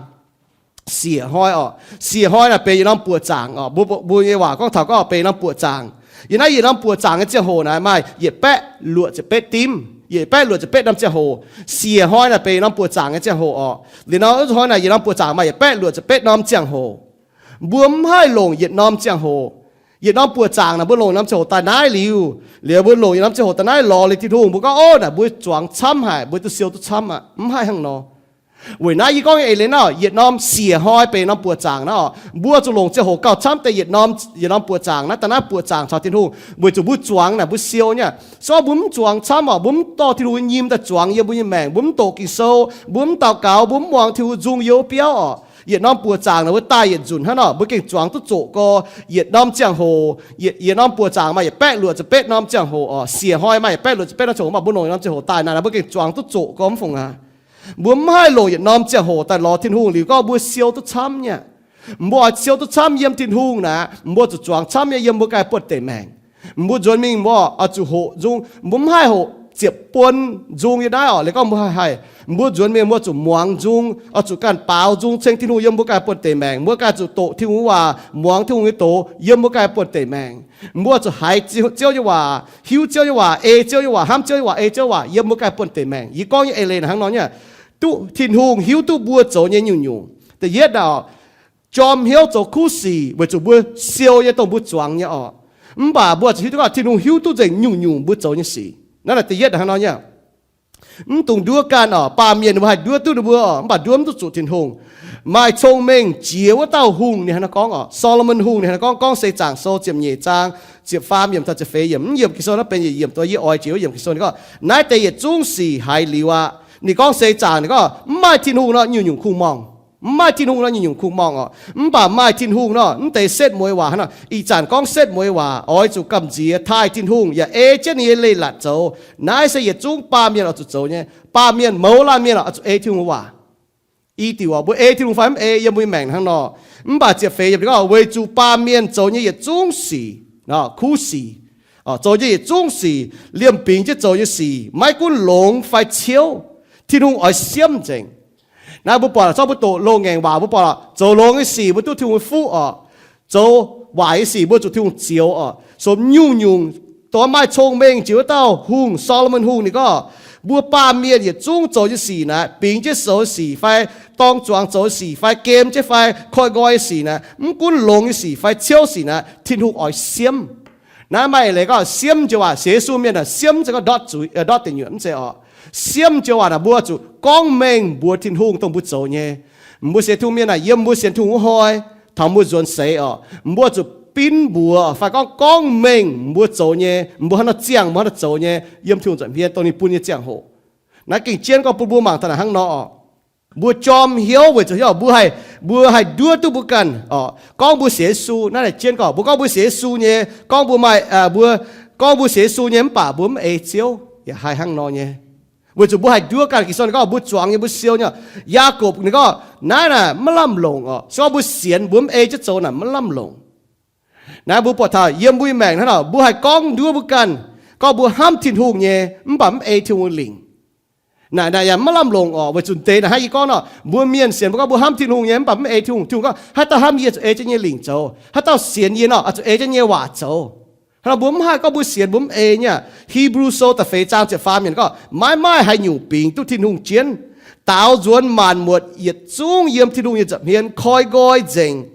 siec hnoi orqc. Siec hnoi naaic benx yietc norm buoqc zaangc orqc. Mbuo, mbuo nyei waac gorngv taux gorngv benx yietc norm buoqc zaangc. Yiem naaiv yietc norm buoqc zaangc nyei ziangh hoc naaic maaih yietc baeqv luoqc ziepc betv dimv, yietc baeqv luoqc ziepc betv norm ziangh hoc. Siec hnoi naaic benx yietc norm buoqc zaangc nyei ziangh hoc orqc. Liuz nor, hnoi naaic yietc norm buoqc zaangc maaih yietc baeqv luoqc ziepc betv norm ziangh hoc. Mbuo mv haih longc yietc norm ziangh hoc. Yietc norm buoqc zaangc naaic mbuo longc norm ziangh hoc daaih naaiv liuz, liuz mbuo longc yietc norm ziangh hoc daaih naaiv lorz liuz Tin-Hungh, mbuo gorngv, ov, naaic mbuo zuangx camv haic, mbuo duqv siou duqv camv aqv. Mv haih hnangv nor. Weic naaiv yie gorngv nyei eix leiz naaiv, yietc norm siec hnoi benx norm buoqc zaangc naaiv orqc, mbuo zuqc longc ziangh hoc gauh camv deix yietc norm, yietc norm buoqc zaangc naaiv daaih naaiv buoqc zaangc caux Tin-Hungh, weic zuqc mbuo zuangx naaic mbuo siou nyei. Se gorngv mbuo mv zuangx camv orqc, mbuo mv dorh Tin-Hungh nyim daaih zuangx yiem mbuo nyei maengc, mbuo mv doqc Ging-Sou, mbuo mv daux gaux, mbuo mv muangx Tin-Hungh nzung youv biauv orqc, yietc norm buoqc zaangc naaic mbuo daaih yietc nzunc hnangv nor, mbuo gengh zuangx duqv zoqc gorx. Yietc norm ziangh hoc, yietc, yietc norm buoqc zaangc maaih yietc baeqv luoqc ziepc betv norm ziangh hoc orqc, siec hnoi maaih yietc baeqv luoqc ziepc betv norm ziangh hoc, mv baac mbuo longc yietc norm ziangh hoc daaih naaic, naaic mbuo gengh zuangx duqv zoqc gorx mv fungc aqv. Mbuo mv haih longc yietc norm ziangh hoc daaih lorz Tin-Hungh liuz gorngv mbuo siou duqv camv nyei. Mbuo oix siou duqv camv yiem Tin-Hungh naaic, mbuo zuqc zuangx camv nyei yiem mbuo ganh buonv-deic maengc. Mbuo nzuonx mingh mbuo oix zuqc hoqc nzung, mbuo mv haih hoqc ziepc buonc nzung yiem naaiv orqc. Liuz gorngv mbuo haih, haih, mbuo nzuonx mingh mbuo zuqc muangx nzung, oix zuqc ganh baaux nzung ceng Tin-Hungh yiem mbuo ganh buonv-deic maengc. Mbuo ganh zuqc doqc Tin-Hungh waac, muangx Tin-Hungh nyei doz yiem mbuo ganh buonv-deic maengc. Mbuo zuqc haiz Ziouv nyei waac, hiuv Ziouv nyei waac, ei Ziouv nyei waac, hnamv Ziouv nyei waac, ei Ziouv waac yiem mbuo ganh buonv-deic maengc. Yie gorngv nyei eix leiz naaic hnangv nor nyei. Duqv Tin-Hungh hiuv duqv mbuo zoux nyei nyungc-nyungc. Da'yietv naaic, jorm hnyouv zoux kuv sic weic zuqc mbuo siou nyei dongh mbuo zuangx nyei orqc. Mv baac mbuo zuqc hiuv duqv gorngv Tin-Hungh hiuv duqv nzengc nyungc-nyungc mbuo zoux nyei sic. Naaiv naaic da'yietv hnangv nor nyei. Mv dungx nduov ganh orqc. Baamh mienh ninh mbuo haih nduov duqv ninh mbuo orqc, mv baac nduov mv duqv zuqc Tin-Hungh. Maaih cong-mengh jiex wuov dauh hungh ninh hnangv nor gorngv orqc. Solomon Hungh ninh hnangv nor gorngv, Gorngv Seix Zaangc Sou ziepc nyeic zaang ziepc faam yiemc taux ziepc feix yiemc. Mv yiemc Ging-Sou naaiv benx yietc yiemc, dongh yie oix jiex wuov yiemc Ging-Sou ninh gorngv, naaiv deix yietc zungv sic haiz liuz aqv. Ninh gorngv Seix Zaangc ninh gorngv, mv maaih Tin-Hungh nor nyungc-nyungc kungx-morngh. Mv maaih Tin-Hungh nor nyungc-nyungc kungx-morngh orqc. Mv baac maaih Tin-Hungh nor, mv deix setv mueiz waac hnangv nor. Ih zanc gorngv setv mueiz waac oix zuqc gamh nziex taaih Tin-Hungh yaac ei jienv ninh nyei leiz-latc zoux. Naaiv se yietc zungv baamh mienh oix zuqc zoux nyei. Baamh mienh mouz laanh mienh oix zuqc ei Tin-Hungh waac. I diuc orqc, mbuo ei Tin-Hungh fai mv ei yiem mbuo nyei maengc hnangv nor. Mv baac ziepc feix yiemc ninh gorngv, weic zuqc baamh mienh zoux nyei yietc zungv sic, kuv sic, zoux nyei yietc zungv sic, liemh bingx jienv zoux nyei sic, maiv gunv longx fai ciouv, Tin-Hungh oix siemv nzengc. Naaiv mbuo buatc zorqv mbuo doqc loz-ngaengc waac mbuo buatc, zoux longx nyei sic mbuo duqv Tin-Hungh nyei fuqv orqc. Zoux waaic nyei sic mbuo zuqc Tin-Hungh zioux orqc. Sou nyungc-nyungc dongh maaih cong-mengh jiex wuov dauh hungh, Solomon Hungh ninh gorngv, mbuo baamh mienh yietc zungv zoux nyei sic naaic, bingx jienv zoux nyei sic fai dorng zuangx zoux nyei sic fai gem jienv fai koiv-nqoi nyei sic naaic, mv gunv longx nyei sic fai ciouv sic naaic, Tin-Hungh oix siemv. Naaiv maaih eix leiz gorngv siemv joux waac, sienx Yesu mienh aah, siemv se gorngv ndortv zuiz, ndortv deic nyuoqc mv zeiz orqc. Siemv joux waac naaic mbuo zuqc gorngv mengh mbuox Tin-Hungh dongh mbuo zoux nyei. Mbuo sienx Tin-Hungh mienh naaic yiem mbuo sienx Tin-Hungh wuov hnoi, taux mbuo nzuonx seix oc, mbuo zuqc binv mbuox fai gorngv gorngv mengh mbuo zoux nyei, mbuo haaix nor ziangh mbuo haaix nor zoux nyei yiem Tin-Hungh nza'hmien dongh ninh bun nyei ziangh hoc. Naaiv gengh jienv gorngv bun mbuo mangc taux naaic hnangv nor oc. Mbuo jorm hnyouv weic zuqc hnyouv mbuo haih, mbuo haih nduov duqv mbuo ganh oc, gorngv mbuo sienx Yesu. Naaiv naaic jienv gorngv mbuo gorngv mbuo sienx Yesu nyei, gorngv mbuo maaih, mbuo gorngv mbuo sienx Yesu nyei mv baac mbuo mv ei Ziouv yaac haih hnangv nor nyei. Weic zuqc mbuo haih nduov ganh. Ging-Sou ninh gorngv mbuo zuangx nyei, mbuo siou nyei. Yaagorpc ninh gorngv naaiv naaic maiv lamh longc oc. Se gorngv mbuo sienx mbuo mv ei jienv zoux naaic maiv lamh longc. Naaiv mbuo buatc taux yiem mbuo nyei maengc hnangv nor, mbuo haih gorngv nduov mbuo ganh gorngv mbuo hnamv Tin-Hungh nyei mv baac mv ei Tin-Hungh lingc. Naaic naaic yaac maiv lamh longc oc. Weic zuqc deix naaic hnangv yie gorngv nor, mbuo mienh sienx mbuo gorngv mbuo hnamv Tin-Hungh nyei mv baac mv ei Tin-Hungh. Tin-Hungh gorngv haaix dauh hnamv yie zuqc ei jienv nyei lingc zoux, haaix dauh sienx yie nor oix zuqc ei jienv nyei waac zoux. Hnangv nor mbuo mv haih gorngv mbuo sienx mbuo mv ei nyei. Hipv^lu Sou da'feix zaang ziepc faam yiemc gorngv maiv maaih haaix nyungc bingx duqv Tin-Hungh jienv. Daaux nzuonx maanc muotc yietc zungv yiem Tin-Hungh nyei nza'hmien koi nqoi nzengc.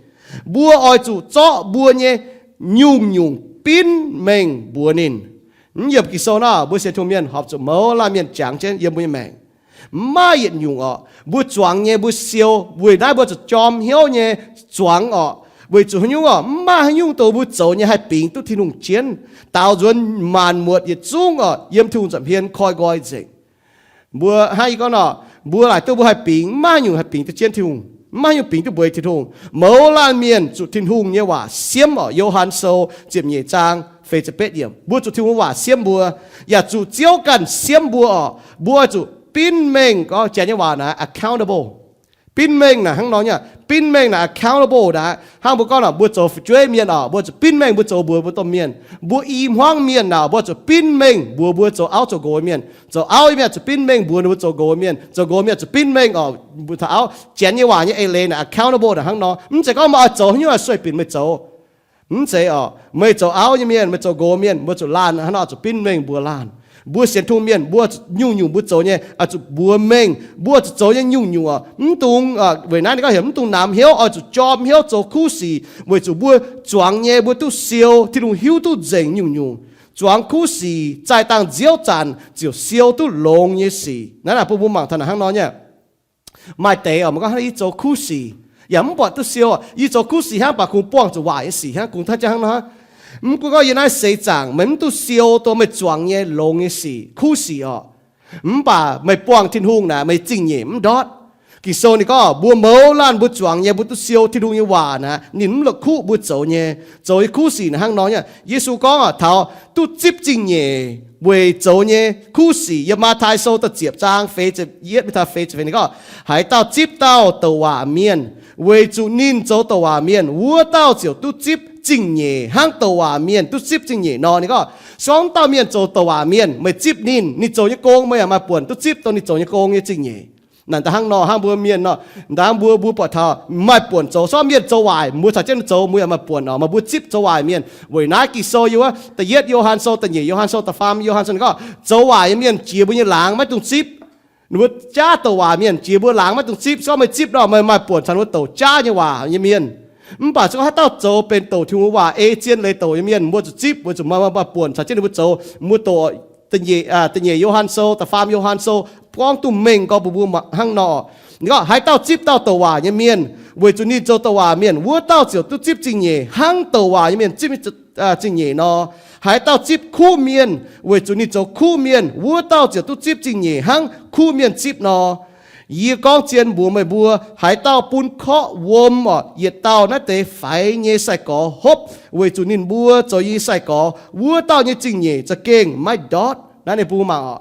Mbuo oix zuqc zorqv mbuo nyei nyungc-nyungc binv mengh mbuox ninh. Mv yiemc Ging-Sou nor mbuo sienx Tin-Hungh mienh horpc zuqc mouz laanh mienh jangx jienv yiem mbuo nyei maengc. Mv maaih yietc nyungc oc, mbuo zuangx nyei mbuo siou. Weic naaiv mbuo zuqc jorm hnyouv nyei zuangx oc. Weic zuqc haaix nyungc oc? Mv maaih haaix nyungc dongh mbuo zoux nyei haih bingx duqv Tin-Hungh jienv. Daaux nzuonx maanc muotc yietc zungv oc yiem Tin-Hungh nza'hmien koi nqoi nzengc. Mbuo hnangv yie gorngv nor, mbuo laaic duqv mbuo haih bingx, mv maaih haaix nyungc haih bingx duqv jienv Tin-Hungh, mv maaih haaix nyungc bingx duqv mbuox Tin-Hungh. Mouz laanh mienh zuqc Tin-Hungh nyei waac siemv oc. Yo^han Sou ziepc nyeic zaang feix ziepc betv yiemc, mbuo zuqc Tin-Hungh waac siemv mbuo, yaac zuqc Ziouv ganh siemv mbuo oc. Mbuo zuqc binv mengh, gorngv Janx nyei waac naaic accountable. Binv mengh naaic hnangv nor nyei. Binv mengh naaic accountable naaic hnangv mbuo gorngv naaic mbuo zoux fu'jueiv mienh oc, mbuo zuqc binv mengh mbuo zoux mbuox mbuo domh mienh. Mbuo i hmuangv mienh naaic mbuo zuqc binv mengh mbuox mbuo zoux auv zoux nqox mienh. Zoux auv nyei mienh zuqc binv mengh mbuox ninh mbuo zoux nqox mienh. Zoux nqox mienh zuqc binv mengh oc mbuox taux auv. Janx nyei waac nyei eix leiz naaic accountable naaic hnangv nor. Mv zeiz gorngv meih oix zoux haaix nyungc oix sueih binc meih zoux. Mv zeiz oc. Auv nyei mienh, meih zoux nqox mienh, mbuo zuqc laanh hnangv nor zuqc binv mengh mbuox laanh. Mbuo sienx Tin-Hungh mienh mbuo nyungc-nyungc mbuo zoux nyei oix zuqc mbuox mengh. Mbuo zuqc zoux nyei nyungc-nyungc oc, mv dungx, weic naaiv ninh gorngv heuc mv dungx namx hnyouv, oix zuqc jorm hnyouv zoux kuv sic, weic zuqc mbuo zuangx nyei mbuo duqv siou. Tin-Hungh hiuv duqv nzengc nyungc-nyungc. Zuangx kuv sic zaih dangh nziouv zanc ziouc siou duqv longx nyei sic. Naaiv naaic bun mbuo mangc taux naaic hnangv nor nyei. Maaih deix oc, meih gorngv hnangv yie zoux kuv sic yaac mv buatc duqv siou. Yie zoux kuv sic hnangv baac kungx buangh zuqc waaic nyei sic hnangv, kungx taav jienv hnangv nor. Mv gunv gorngv yie naaiv seix zaangc meih mv duqv siou dongh meih zuangx nyei longx nyei sic, kuv sic oc, mv baac meih buangh Tin-Hungh naaic meih zingh nyeic mv ndortv. Ging-Sou ninh gorngv mbuo mouz laanh mbuo zuangx nyei mbuo duqv siou Tin-Hungh nyei waac naaic ninh mv la'kuqv mbuo zoux nyei, zoux nyei kuv sic naaic hnangv nor nyei. Yesu gorngv taux duqv zipv zingh nyeic weic zoux nyei kuv sic. Yiem Matv^tai Sou da'ziepc zaang feix ziepc yietv mingh taux feix ziepc feix ninh gorngv, haaix dauh zipv dauh douc waac mienh weic zuqc ninh zoux douc waac mienh, wuov dauh ziouc duqv zipv zingh nyeic hnangv douc waac mienh duqv zipv zingh nyeic nor. Ninh gorngv se gorngv dauh mienh zoux douc waac mienh, meih zipv ninh, ninh zoux nyei gong meih yaac maaih buonc duqv zipv dongh ninh zoux nyei gong nyei zingh nyeic. Naaic da'hnangv nor hnangv mbuo mienh nor, da'hnangv mbuo mbuo buatc taux maaih buonc zoux. Se gorngv mienh zoux waaic mbuo caux jienv zoux mbuo yaac maaih buonc oc, maaih mbuo zipv zoux waaic mienh. Weic naaiv Ging-Sou yiem wuov da'yietv Yo^han Sou, da'nyeic Yo^han Sou, da'faam Yo^han Sou ninh gorngv zoux waaic nyei mienh jiex mbuo nyei laangz maiv dungx zipv. Ninh mbuo jaav douc waac mienh jiex mbuo laangz maiv dungx zipv. Se gorngv meih zipv nor meih maaih buonc caux ninh mbuo douc jaav nyei waac nyei mienh. Mv baac se gorngv haaix dauh zoux benx douc Tin-Hungh waac ei zien leiz douc nyei mienh, mbuo zuqc zipv weic zuqc maaih buonc caux jienv ninh mbuo zoux. Mbuo douc da'nyeic Yo^han Sou, da'faam Yo^han Sou gorngv duqv mengh gorngv mbuo mbuo hnangv nor. Ninh gorngv haaix dauh zipv dauh douc waac nyei mienh weic zuqc ninh zoux douc waac mienh, wuov dauh ziouc duqv zipv zingh nyeic hnangv douc waac nyei mienh zipv zingh nyeic nor. Haaix dauh zipv kuv mienh weic zuqc ninh zoux kuv mienh, wuov dauh ziouc duqv zipv zingh nyeic hnangv kuv mienh zipv nor. Yie gorngv zien mbuox meih mbuo, haaix dauh bun korqv wuom oc yietc dauh naaiv deix faix nyei sai-gorx hopv weic zuqc ninh mbuo zoux nyei sai-gorx, wuov dauh nyei zingh nyeic za'gengh maiv ndortv. Naaiv ninh bun mangc oc,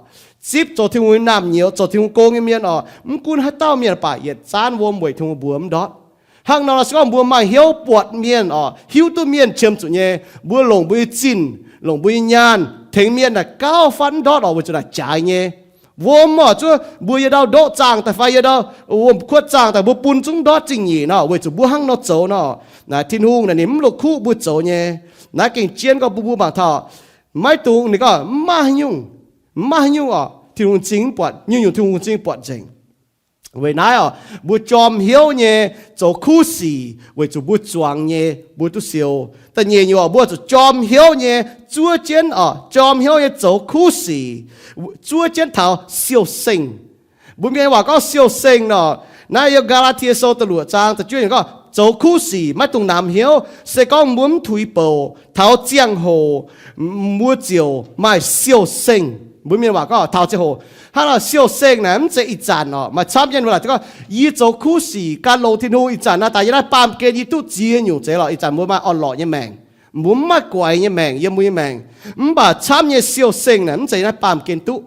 zipv zoux Tin-Hungh nyei naamh nyouz, zoux Tin-Hungh gong nyei mienh oc, mv gunv haaix dauh mienh baac yietc zaanv wuom weic Tin-Hungh mbuox mv ndortv. Hnangv nor se gorngv mbuo maaih hnyouv buatc mienh oc, hiuv duqv mienh qiemx zuqc nyei, mbuo longc mbuo nyei zinh, longc mbuo nyei nyaanh tengx mienh naaic gauh fatv mv ndortv oc, weic zuqc naaic jaaix nyei. Wuom oc, zuov mbuo yietc ndau ndoqv zaangh daaih fai yietc ndau wuom-kuotv zaangh daaih mbuo bun zungv ndortv zingh nyeic nor, weic zuqc mbuo hnangv nor zoux nor. Naaic Tin-Hungh naaic ninh mv la'kuqv mbuo zoux nyei. Naaiv gengh jienv gorngv bun mbuo mangc taux, maiv dungx ninh gorngv mv maaih haaix nyungc, mv maaih haaix nyungc oc, Tin-Hungh m'zing mv buatc, nyungc-nyungc Tin-Hungh m'zing buatc nzengc. Weic naaiv oc, mbuo jorm hnyouv nyei zoux kuv sic weic zuqc mbuo zuangx nyei mbuo duqv siou. Da'nyeic nyungc oc, mbuo zuqc jorm hnyouv nyei zuov jienv oc, jorm hnyouv nyei zoux kuv sic zuov jienv taux siou-sengh. Mbuo Mienh waac gorngv siou-sengh nor, naaiv yiem Gaa^laa^tie Sou da'luoqc zaang da'juov gorngv, zoux kuv sic maiv dungx namx hnyouv. Se gorngv mbuo mv tuix bouc, taux ziangh hoc mbuo ziouc maaih siou-sengh. Mbuo Mienh waac gorngv taux ziangh hoc. Hnangv nor siou-sengh naaic mv zeiz ih zanc oc, maaih camv nyei mbuo laaic gorngv, yie zoux kuv sic gan longx Tin-Hungh ih zanc naaiv daaih yiem naaiv baamh gen yie duqv ziex nyungc zeiz lorqc. Ih zanc mbuo maaih orn-lorqc nyei maengc, mbuo mv maaih guaix nyei maengc yiem mbuo nyei maengc. Mv baac camv nyei siou-sengh naaic mv zeiz naaiv baamh gen duqv.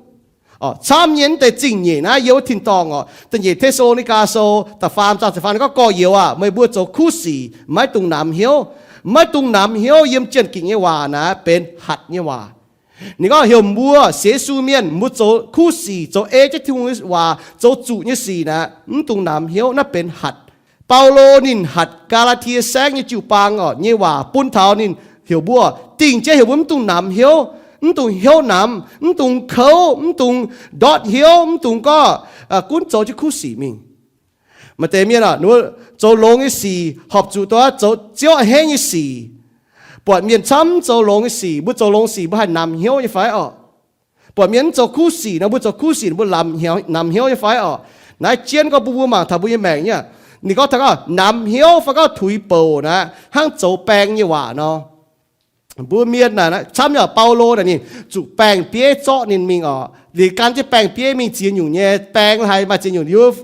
Camv nyei mv deix zingh nyeic naaiv yiem wuov tin-dorngh oc. Da'nyeic Te^saa^lo^ni^gaa Sou da'faam zaang ziepc faam gorngv, gorx-youz aah, meih mbuo zoux kuv sic maiv dungx namx hnyouv. Maiv dungx namx hnyouv yiem jien-gikc nyei waac naaic benx hatc nyei waac. Ninh gorngv heuc mbuo sienx Yesu mienh mbuo zoux kuv sic, zoux ei jienv Tin-Hungh nyei waac, zoux zuqc nyei sic naaic mv dungx namx hnyouv, naaiv benx hatc. Baulo ninh hatc Gaa^laa^tie Saengv nyei jiu-baang oc nyei waac bun taux ninh heuc mbuo, dingh jienv heuc mbuo mv dungx namx hnyouv, mv dungx hnyouv namx, mv dungx kouv, mv dungx ndortv hnyouv, mv dungx gorngv gunv zoux jienv kuv sic mingh. Maaih deix mienh oc, ninh mbuo zoux longx nyei sic horpc zuqc duqv zoux Ziouv a'hneiv nyei sic. Buatc mienh camv mv zoux longx nyei sic, mbuo zoux longx sic mbuo haih namx hnyouv nyei fai oc? Buatc mienh mv zoux kuv sic nor, mbuo zoux kuv sic mbuo namx hnyouv nyei fai oc? Naaiv jienv gorngv bun mbuo mangc taux mbuo nyei maengc nyei. Ninh gorngv taux gorngv namx hnyouv fai gorngv tuix bouc naaic hnangv zoux baeng nyei waac nor. Mbuo mienh naaic camv nyei, Baulo naaic ninh zuqc baeng-bieiv zorqv ninh mingh oc. Ninh gan jienv baeng-bieiv mingh ziex nyungc nyei. Baeng haiz maaih ziex nyungc, yiem wuov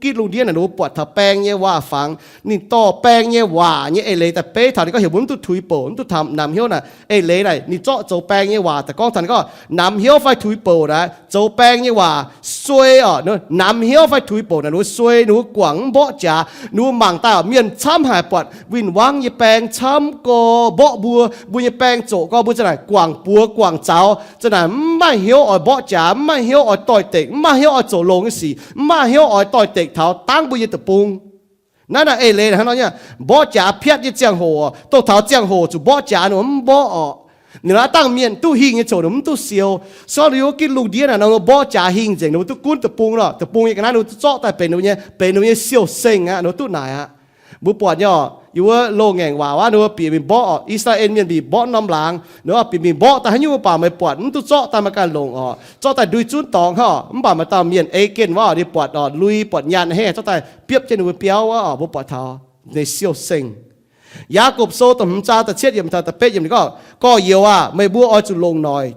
gitv lungh ndiev naaic ninh mbuo buatc taux baeng nyei waac-fangx. Ninh dorh baeng nyei waac nyei eix leiz daaih beiv taux ninh gorngv heuc mbuo mv duqv tuix bouc, mv duqv taux namx hnyouv naaic. Eix leiz naaic ninh zorqv zoux baeng nyei waac daaih gorngv taux ninh gorngv namx hnyouv fai tuix bouc naaic, zoux baeng nyei waac suei oc. Namx hnyouv fai tuix bouc naaic ninh mbuo suei, ninh mbuo guangc mv mborqv jaax. Ninh mbuo mangc daaih oc, mienh camv haic buatc win-wangv nyei baeng camv gorx mborqv mbuo, mbuo nyei baeng zoqc gorx, mbuo za'naaic guangc buoz guangc zaux, za'naaic mv maaih hnyouv oix mborqv jaax, mv maaih hnyouv oix doix-dekc, mv maaih hnyouv oix zoux longx nyei sic, mv maaih hnyouv oix doix-dekc taux dangv mbuo nyei deic-bung. Naaiv naaic eix leiz hnangv nor nyei, mborqv jaax piatv nyei ziangh hoc, dongh taux ziangh hoc zuqc mborqv jaax ninh mbuo mv mborqv orqc. Ninh mbuo dangh mienh duqv hingh nyei ziouc ninh mbuo mv duqv siou. Se gorngv ninh mbuo gitv lungh ndiev naaic nor ninh mbuo mborqv jaax hingh nzengc, ninh mbuo duqv gunv deic-bung nor, deic-bung nyei ga'naaiv ninh mbuo duqv zorqv daaih benx ninh mbuo nyei, benx ninh mbuo nyei siou-sengh aqv, ninh mbuo duqv naaic aqv. Mbuo buatc nyei oc, yiem wuov loz-ngaengc waac wuov ninh mbuo bieqc mingh mborqv oc, I^saa^laa^en mienh bieqc mborqv norm laangz, ninh mbuo bieqc mingh mborqv daaih haaix nyungc mv baac meih buatc mv duqv zorqv daaih maaih ganh longc oc, zorqv daaih ndui zunv dorngx hnangv oc, mv baac maaih dauh mienh ei genh wuov oc, ninh buatc oc, lui buatc nyaanh a'hneiv, zorqv daaih biopv jienv ninh mbuo biauv wuov oc, mbuo buatc taux ninh siou-sengh. Yaagorpc Sou da'hmz zaang da'cietv yiemc taux da'betv yiemc ninh gorngv, gorx-youz aah, meih mbuo oix zuqc longc noic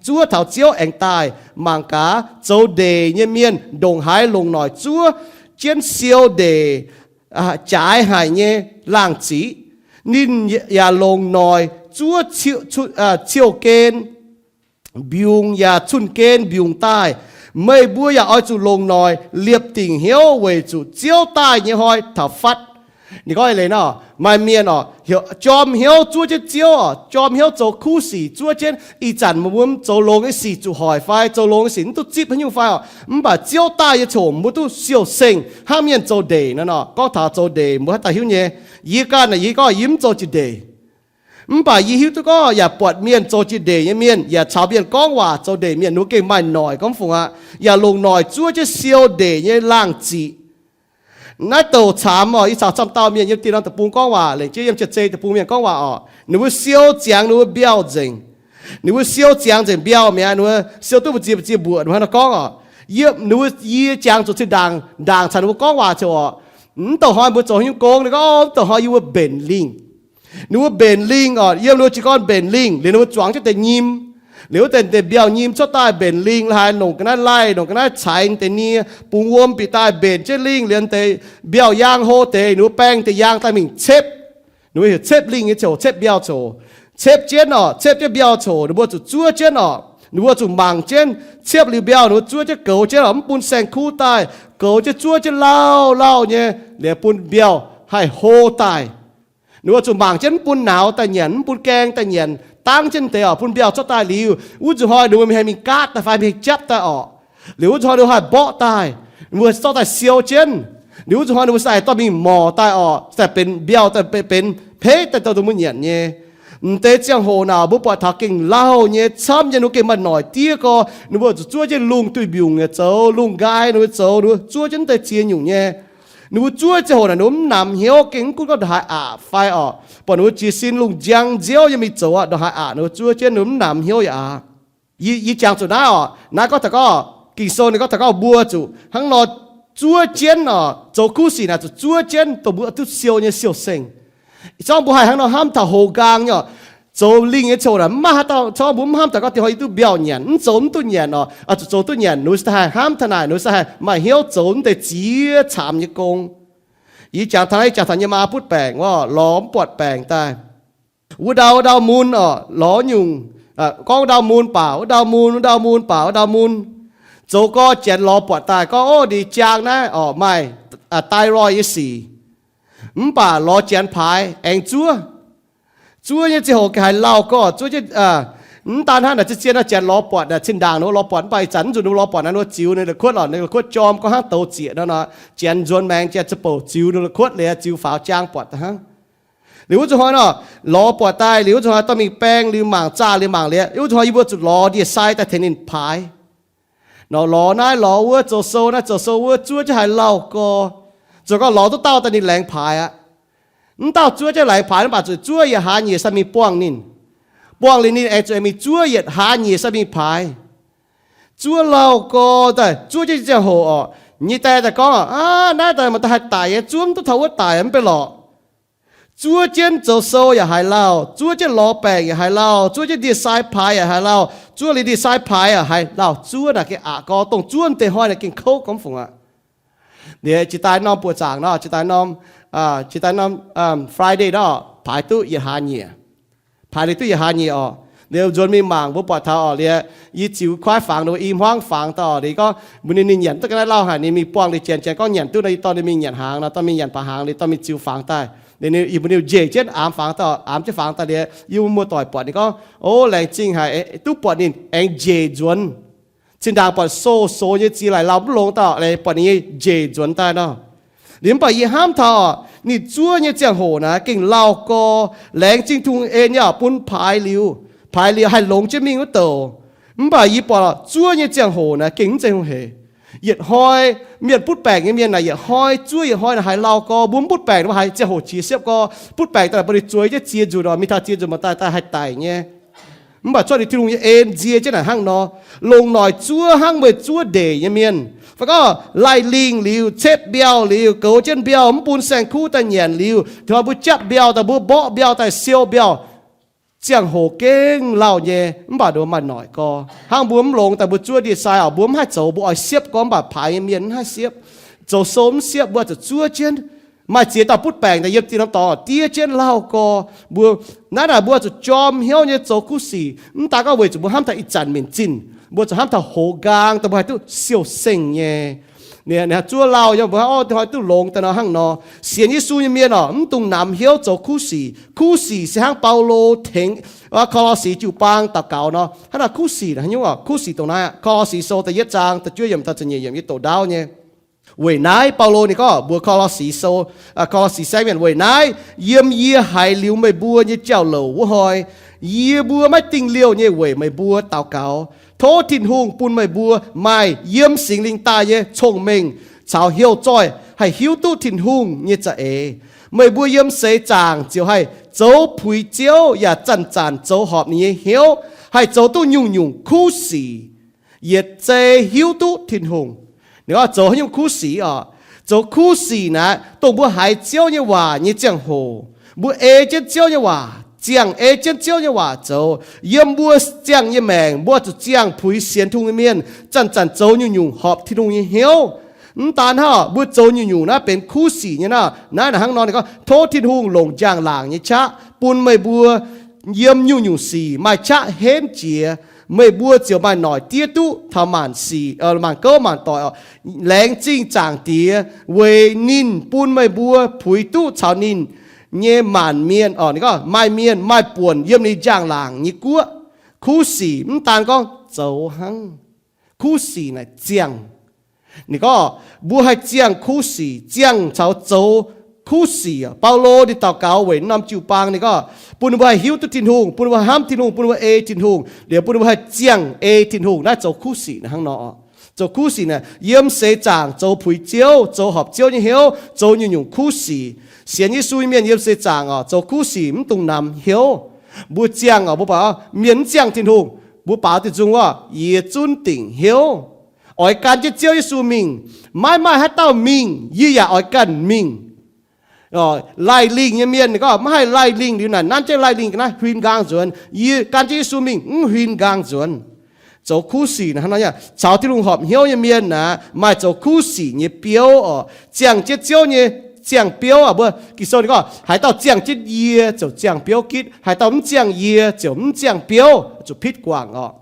zuov taux Ziouv aengx daaih. Mangc gaax, zoux ndeic nyei mienh ndongc haaix longc noic zuov jienv siou ndeic jaaix haic nyei laangh ziqc. Ninh yaac longc noic zuov ciou-gen, mbiungc yaac cun-gen mbiungc daaih. Meih mbuo yaac oix zuqc longc noic liepc dingc hnyouv weic zuqc Ziouv daaih nyei hnoi taux fatv. Ninh gorngv eix leiz nor, maaih mienh oc, jorm hnyouv zuov jienv Ziouv oc, jorm hnyouv zoux kuv sic zuov jienv. Ih zanc mbuo zoux longx nyei sic zuqc hoic fai zoux longx nyei sic mv duqv zipv haaix nyungc fai oc, mv baac Ziouv daaih nyei coc mbuo duqv siou-sengh hnangv mienh zoux ndeic nor nor. Gorngv taux zoux ndeic mbuo haaix dauh hiuv nyei? Yie ganh naaic yie gorngv yie mv zoux jiex ndeic. Mv baac yie hiuv duqv gorngv yaac buatc mienh zoux jiex ndeic nyei mienh, yaac caux mienh gorngv waac zoux ndeic mienh, ninh mbuo gengh maaih noic gorngv fungc aqv, yaac longc noic zuov jienv siou ndeic nyei laangh ziqc. Naaiv douc camv oc. Yie caux camv dauh mienh yiem dieh norm deic-bung gorngv waac, lengc jeiv yiem Jiex Zei deic-bung mienh gorngv waac oc, ninh mbuo siou ziangx ninh mbuo mbiauh nzengc. Ninh mbuo siou ziangx nzengc mbiauh mi'aqv, ninh mbuo siou duqv mbu'ziex mbu'ziex mbuoqc, ninh mbuo hnangv nor gorngv oc. Yiem ninh mbuo, yie ziangx zuqc zinh ndaangc, ndaangc caux ninh mbuo gorngv waac ziouc oc, mv douh hnoi mbuo zoux haaix nyungc gong? Ninh gorngv, mv douh hnoi yie mbuo mbenc lingh. Ninh mbuo mbenc lingh oc. Yiem ninh mbuo jiez gorn mbenc lingh liuz, ninh mbuo zuangx jienv deix nyim. Liuz wuov deix, deix mbiauh nyim cuotv daaih mbenc lingh la'haaix, nongc ga'naaiv laih, nongc ga'naaiv caix deix nie, bungx wuom bieqc daaih mbenc jienv lingh liuz, deix mbiauh yaang hlo deix, ninh mbuo baeng deix yaang daaih mingh cepv. Ninh mbuo heuc cepv lingh nyei coc, cepv mbiauh coc. Cepv jienv oc, cepv jienv mbiauh coc, ninh mbuo zuqc zuov jienv oc. Ninh mbuo zuqc mangc jienv, ciepv liuz mbiauh ninh mbuo zuov jienv goux jienv oc, mv bun saeng-kuv daaih. Goux jienv zuov jienv lauh lauh nyei, liuz bun mbiauh haih hlo daaih. Ninh mbuo zuqc mangc jienv mv bun nauz daaih nyanc, mv bun gaeng daaih nyanc, dangv jienv deix oc, bun mbiauh cuotv daaih liuz, wuov nzunc hnoi ninh mbuo mingh haih mingh gaatv daaih fai mingh japv daaih oc. Liuz wuov nzunc hnoi ninh mbuo haih mborqv daaih, ninh mbuo zorqv daaih siou jienv. Liuz wuov nzunc hnoi ninh mbuo se aengx dorh mingh morc daaih oc, se aengx benx mbiauh daaih benx peiv daaih dorh mbuo nyanc nyei. M'deix ziangh hoc naaic mbuo buatc taux gengh lauh nyei, camv nyei, ninh mbuo gengh maaih noic diev gorx. Ninh mbuo zuqc zuov jienv lungh duih mbiungc nyei zoux, lungh nqaai ninh mbuo zoux, ninh mbuo zuov jienv m'deix ziex nyungc nyei. Ninh mbuo zuov ziangh hoc naaic ninh mbuo mv namx hnyouv, gengh mv gunv gorngv ndongc haaix aqc fai orqc, buatc ninh mbuo jiez sin lungh njang nziouv nyei mingh zoux aqv, ndongc haaix aqc ninh mbuo zuov jienv ninh mbuo mv namx hnyouv yaac aqc. Yie, yie jangx zuqc naaiv orqc, naaiv gorngv taux gorngv Ging-Sou ninh gorngv taux gorngv mbuo zuqc hnangv nor zuov jienv orqc, zoux kuv sic naaic zuqc zuov jienv dongh mbuo duqv siou nyei siou-sengh. Zorngv mbuo haih hnangv nor hnamv taux hoz nqaang nyei orqc, zoux lingh nyei ziangh hoc naaic mv maaih haaix dauh, zorngv mbuo mv hnamv taux gorngv dieh hnoi yie duqv mbiauh nyanc, mv zoux mv duqv nyanc orqc, oix zuqc zoux duqv nyanc, ninh mbuo se daaih haih hnamv taux naaic, ninh mbuo se haih maaih hnyouv zoux mv deix ziex caamx nyei gong. Yie jangx taux naaiv, yie jangx taux yie nyei maa butv baengc wuov, lorz mv buatc baengc daaih. Wuov ndau, wuov ndau mun orqc, lorz nyungc, gorngv wuov ndau mun baac wuov ndau mun, wuov ndau mun baac wuov ndau mun. Zoux gorx janx lorz buatc daaih gorngv, ov, ninh jaang naaiv orqc maaih thyroid nyei sic. Mv baac lorz janx paaix aengx zuov. Zuov nyei ziangh hoc gengh haiz lauh gorx, zuov jienv, mv daan hnangv naaic, zien-zien nor janx lorz buatc naaic, zinh ndaangc ninh mbuo lorz buatc mv baac ih zanc mv zuqc ninh mbuo lorz buatc naaiv, ninh mbuo ziux ninh la'kuotv lorqc, ninh la'kuotv jorm gorngv hnangv douz zieqc nor nor, janx nzuonx maengx jiex ziepc bouc ziux ninh la'kuotv liuz ziux faaux jaang buatc daaih hnangv. Liuz wuov zuqc hnoi nor, lorz buatc daaih liuz wuov zuqc hnoi dorh mingh baeng liuz mangc zaah liuz mangc liuz, wuov zuqc hnoi yie mbuo zuqc lorz ndie-sai daaih tengx ninh paaix. Nor lorz naaiv lorz wuov, zoux sou naaiv zoux sou wuov, zuov jienv haiz lauh gorx. Zoux gau lorz duqv dauh daaih ninh laengz paaix aqv. Mv dauh zuov jienv laengz paaix mv baac zuqc zuov yietc hlaax nyieqc sai mingh buangh ninh. Buangh liuz ninh aengx zuqc mingh zuov yietc hlaax nyieqc sai mingh paaix. Zuov lauh gorx daaih zuov jienv ziangh hoc orqc, nyei die daaih gorngv, aav, naaiv daaih maaih daaih haih daic nyei, zuov mv duqv taux wuov daic mv bei lorqc. Zuov jienv zoux sou yaac haiz lauh, zuov jienv lorz baengc yaac haiz lauh, zuov jienv ndie-sai paaix yaac haiz lauh, zuov liuz ndie-sai paaix yaac haiz lauh. Zuov naaic gengh aqc gorx, dongh zuov deix hnoi naaic gengh kouv gormx fungc aqv. Liuz jiex daaih norm buoqc zaangc nor, jiex daaih norm, jiex daaih norm Friday nor, paaix duqv yietc hlaax nyieqc. Paaix liuz duqv yietc hlaax nyieqc orqc. Liuz nzuonx mingh mangc mbuo buatc taux orqc, liuz yie ziux kuaaiv fangx, ninh mbuo i hmuangv fangx daaih orqc, liuz gorngv mbuox ninh, ninh nyanc duqv ga'naaiv lauh haic. Ninh mingh buangh liuz janx, janx gorngv nyanc duqv nor, yie dorh ninh mingh nyanc hnaangx nor, dorh mingh nyanc baac hnaangx liuz dorh mingh ziux fangx daaih. Ninh, yie mbuox ninh njiec jienv aamx fangx daaih, aamx jienv fangx daaih liuz, yie mbuo muoz-doic buatc ninh gorngv, ov, laengz zingh haic, duqv buatc ninh aengx njiec nzuonx. Zinh ndaangc buatc sou-soux nyei ziex laic lauh mv longx daaih, buatc ninh nyei njiec nzuonx daaih nor. Liuz mv baac yie hnamv taux ninh zuov nyei ziangh hoc naaic gengh lauh gorx, laengz zingh Tin-Hungh en nyei orqc, bun paaix liuz, paaix liuz haih longx jienv mingh wuov douc. Mv baac yie buatc zuov nyei ziangh hoc naaic gengh mv zeiz hungh heic. Yietc hnoi mienh butv baengc nyei mienh naaic yietc hnoi zuov, yietc hnoi naaic haiz lauh gorx. Mbuo mv butv baengc mbuo haiz ziangh hoc qiex siepv gorx, butv baengc daaih mbuo ninh zueiz jienv ziex nzunc orqc, mingh taux ziex nzunc mangc daaih, daaih haih daic nyei. Mv baac cuotv liuz Tin-Hungh nyei en nzie jienv naaic hnangv nor, longc noic zuov hnangv meih zuov ndeic nyei mienh. Fai gorngv laih lingh liuz, cepv mbiauh liuz, goux jienv mbiauh mv bun saeng-kuv daaih nyanc liuz, taux mbuo japv mbiauh daaih, mbuo mborqv mbiauh daaih, siou mbiauh, ziangh hoc gengh lauh nyei, mv baac ninh mbuo maaih noic gorx. Hnangv mbuo mv longx daaih mbuo zuov ndie-sai orqc, mbuo mv haih zoux, mbuo oix siepv gorx mv baac paaix nyei mienh mv haih siepv. Zoux sou mv siepv, mbuo zuqc zuov jienv. Maaih ziex dauh butv baengc daaih yiem ziex norm dorngx diev jienv lauh gorx. Mbuo naaiv naaic mbuo zuqc jorm hnyouv nyei zoux kuv sic. Mv daan gorngv weic zuqc mbuo hnamv taux ih zanc minc zinh, mbuo zuqc hnamv taux hoz nqaang daaih mbuo haih duqv siou-sengh nyei. Ninh zuov lauh yiem mbuo hnoi duqv longx daaih nor hnangv nor. Sienx Yesu nyei mienh orqc, mv dungx namx hnyouv zoux kuv sic. Kuv sic se hnangv Baulo tengx Ko^lo^si jiu-baang daux gaux nor. Hnangv naaic kuv sic naaic haaix nyungc orqc? Kuv sic dongh naaiv aqv. Ko^lo^si Sou da'yietv zaang da'juov yiemc taux ziepc nyeic yiemc, yie doqc ndaauv nyei. Weic naaiv Baulo ninh gorngv mbuox Ko^lo^si Sou, Ko^lo^si Saengv Mienh, weic naaiv yiem yie haiz liuz meih mbuo nyei jauv-louc wuov hnoi, yie mbuo maiv dingh liouh nyei weic meih mbuo daux gaux. Tov Tin-Hungh bun meih mbuo maaih yiem Singx Lingh daaih nyei cong-mengh caux heuc zoih haih hiuv duqv Tin-Hungh nyei za'eix. Meih mbuo yiem seix zaangc ziouc haih zoux puix Ziouv yaac zanc-zanc zoux horpc ninh nyei hnyouv, haih zoux duqv nyungc-nyungc kuv sic yietc zei hiuv duqv Tin-Hungh. Ninh gorngv zoux haaix nyungc kuv sic orqc? Zoux kuv sic naaic dongh mbuo haiz Ziouv nyei waac nyei ziangh hoc, mbuo ei jienv Ziouv nyei waac, ziangh ei jienv Ziouv nyei waac zoux. Yiem mbuo ziangh nyei maengc mbuo zuqc ziangh puix sienx Tin-Hungh nyei mienh, zanc-zanc zoux nyungc-nyungc horpc Tin-Hungh nyei hnyouv. Mv daan hnangv, mbuo zoux nyungc-nyungc naaiv benx kuv sic nyei naaiv. Naaiv naaic hnangv nor ninh gorngv, tov Tin-Hungh longc njang-laangc nyei qaqv bun meih mbuo yiem nyungc-nyungc sic maaih qaqv henv jiex. Meih mbuo ziouc maaih noic diev duqv taux maanc sic, maanc gouv maanc doic orqc. Laengz zingh Zaangc Diex weic ninh bun meih mbuo puix duqv caux ninh nyei maanc mienh orqc, ninh gorngv maaih mienh maaih buonc yiem ninh njang-laangc nyei guoqv. Kuv sic mv daan gorngv zoux hnangv. Kuv sic naaic ziangh. Ninh gorngv mbuo haih ziangh kuv sic, ziangh caux zoux Kuv sic. Baulo ninh daux gaux weic norm jiu-baang ninh gorngv, bun ninh mbuo haih hiuv duqv Tin-Hungh, bun ninh mbuo hnamv Tin-Hungh, bun ninh mbuo ei Tin-Hungh, liuz bun ninh mbuo haih ziangh ei Tin-Hungh. Naaiv zoux kuv sic naaiv hnangv nor. Zoux kuv sic naaic, yiem seix zaangc zoux puix Ziouv, zoux horpc Ziouv nyei hnyouv, zoux nyungc-nyungc kuv sic. Sienx Yesu nyei mienh yiem seix zaangc oc, zoux kuv sic mv dungx namx hnyouv. Mbuo ziangh oc, mbuo baaux, mienh mv ziangh Tin-Hungh, mbuo baaux diqc nzung wuov, yie zunv dingc hnyouv, oix gan jienv Ziouv Yesu mingh. Maiv maaih haaix dauh mingh, yie yaac oix ganh mingh. Laih lingh nyei mienh gorngv, maiv haih laih lingh liuz naaic, nanv jienv laih lingh ga'naaiv huin nqaang nzuonx. Yie gan jienv Yesu mingh, mv huin nqaang nzuonx. Zoux kuv sic naaic hnangv nor, caux Tin-Hungh horpc hnyouv nyei mienh aeqv, maaih zoux kuv sic nyei biouv oc. Ziangh jienv Ziouv nyei ziangh biouv aqv. Mbuo Ging-Sou ninh gorngv, haaix dauh ziangh jienv yie ziouc ziangh biouv gitv, haaix dauh mv ziangh yie ziouc mv ziangh biouv, zuqc pitv guangc oc.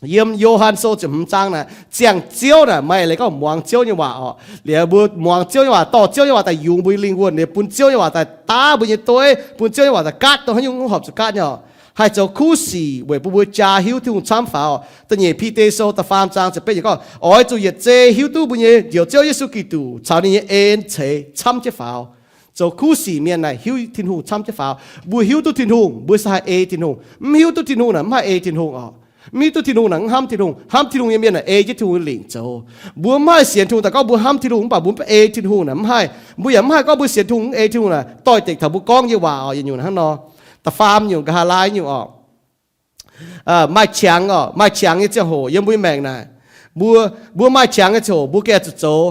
Yiem Yo^han Sou ziepc hmz zaang naaic, ziangh Ziouv naaic maaih leiz gorngv muangx Ziouv nyei waac oc. Liuz mbuo muangx Ziouv nyei waac, dorh Ziouv nyei waac daaih yungz mbuo nyei lingh wuonh, liuz bun Ziouv nyei waac daaih daav mbuo nyei dueiv, bun Ziouv nyei waac daaih gaatv dongh haaix nyungc mv horpc zuqc gaatv nyei oc. Haih zoux kuv sic weic bun mbuo jaa hiuv Tin-Hungh camv faaux. Da'nyeic Bide Sou da'faam zaang ziepc betv yiemc gorngv, oix zuqc yietc zei hiuv duqv mbuo nyei Njoux Ziouv Yesu Giduc caux ninh nyei en ceix camv jienv faaux. Zoux kuv sic mienh naaic hiuv Tin-Hungh camv jienv faaux. Mbuo hiuv duqv Tin-Hungh, mbuo se haih ei Tin-Hungh. Mv hiuv duqv Tin-Hungh naaic mv haih ei Tin-Hungh oc. Mv hiuv duqv Tin-Hungh naaic mv hnamv Tin-Hungh. Hnamv Tin-Hungh nyei mienh naaic ei jienv Tin-Hungh nyei lingc zoux. Mbuo mv haih sienx Tin-Hungh daaih gorngv mbuo hnamv Tin-Hungh naaic mv haih, mbuo yaac mv haih gorngv mbuo sienx Tin-Hungh mv ei Tin-Hungh naaic doix-dekc taux mbuo gorngv nyei waac oc. Yietc nyungc hnangv nor, da'faam nyungc nqa'haav laai nyungc oc. Maaih qangx oc, maaih qangx nyei ziangh hoc yiem mbuo nyei maengc naaic, mbuo, mbuo maaih qangx nyei ziangh hoc mbuo gengh zuqc zoux.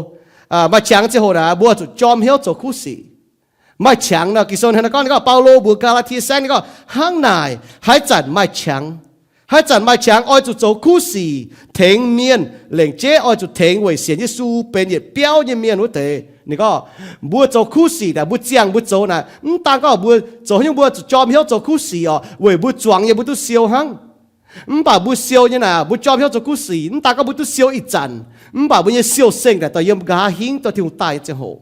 Maaih qangx nyei ziangh hoc naaic mbuo zuqc jorm hnyouv zoux kuv sic. Maaih qangx nor, Ging-Sou hnangv naaiv gorngv, ninh gorngv, Baulo mbuox Gaa^laa^tie Saengv ninh gorngv, hnangv naaic haaix zanc maaih qangx, haaix zanc maaih qangx oix zuqc zoux kuv sic tengx mienh, lengc jeiv oix zuqc tengx weic sienx Yesu benx yietc biauv nyei mienh wuov deix. Ninh gorngv mbuo zoux kuv sic naaic, mbuo ziangh mbuo zoux naaic, mv daan gorngv mbuo zoux haaix nyungc, mbuo zuqc jorm hnyouv zoux kuv sic oc, weic mbuo zuangx nyei mbuo duqv siou hnangv. Mv baac mbuo siou nyei naaic, mbuo jorm hnyouv zoux kuv sic, mv daan gorngv mbuo duqv siou ih zanc, mv baac mbuo nyei siou-sengh naaic dorh yiem nqa'haav hingv dorh Tin-Hungh daaih nyei ziangh hoc.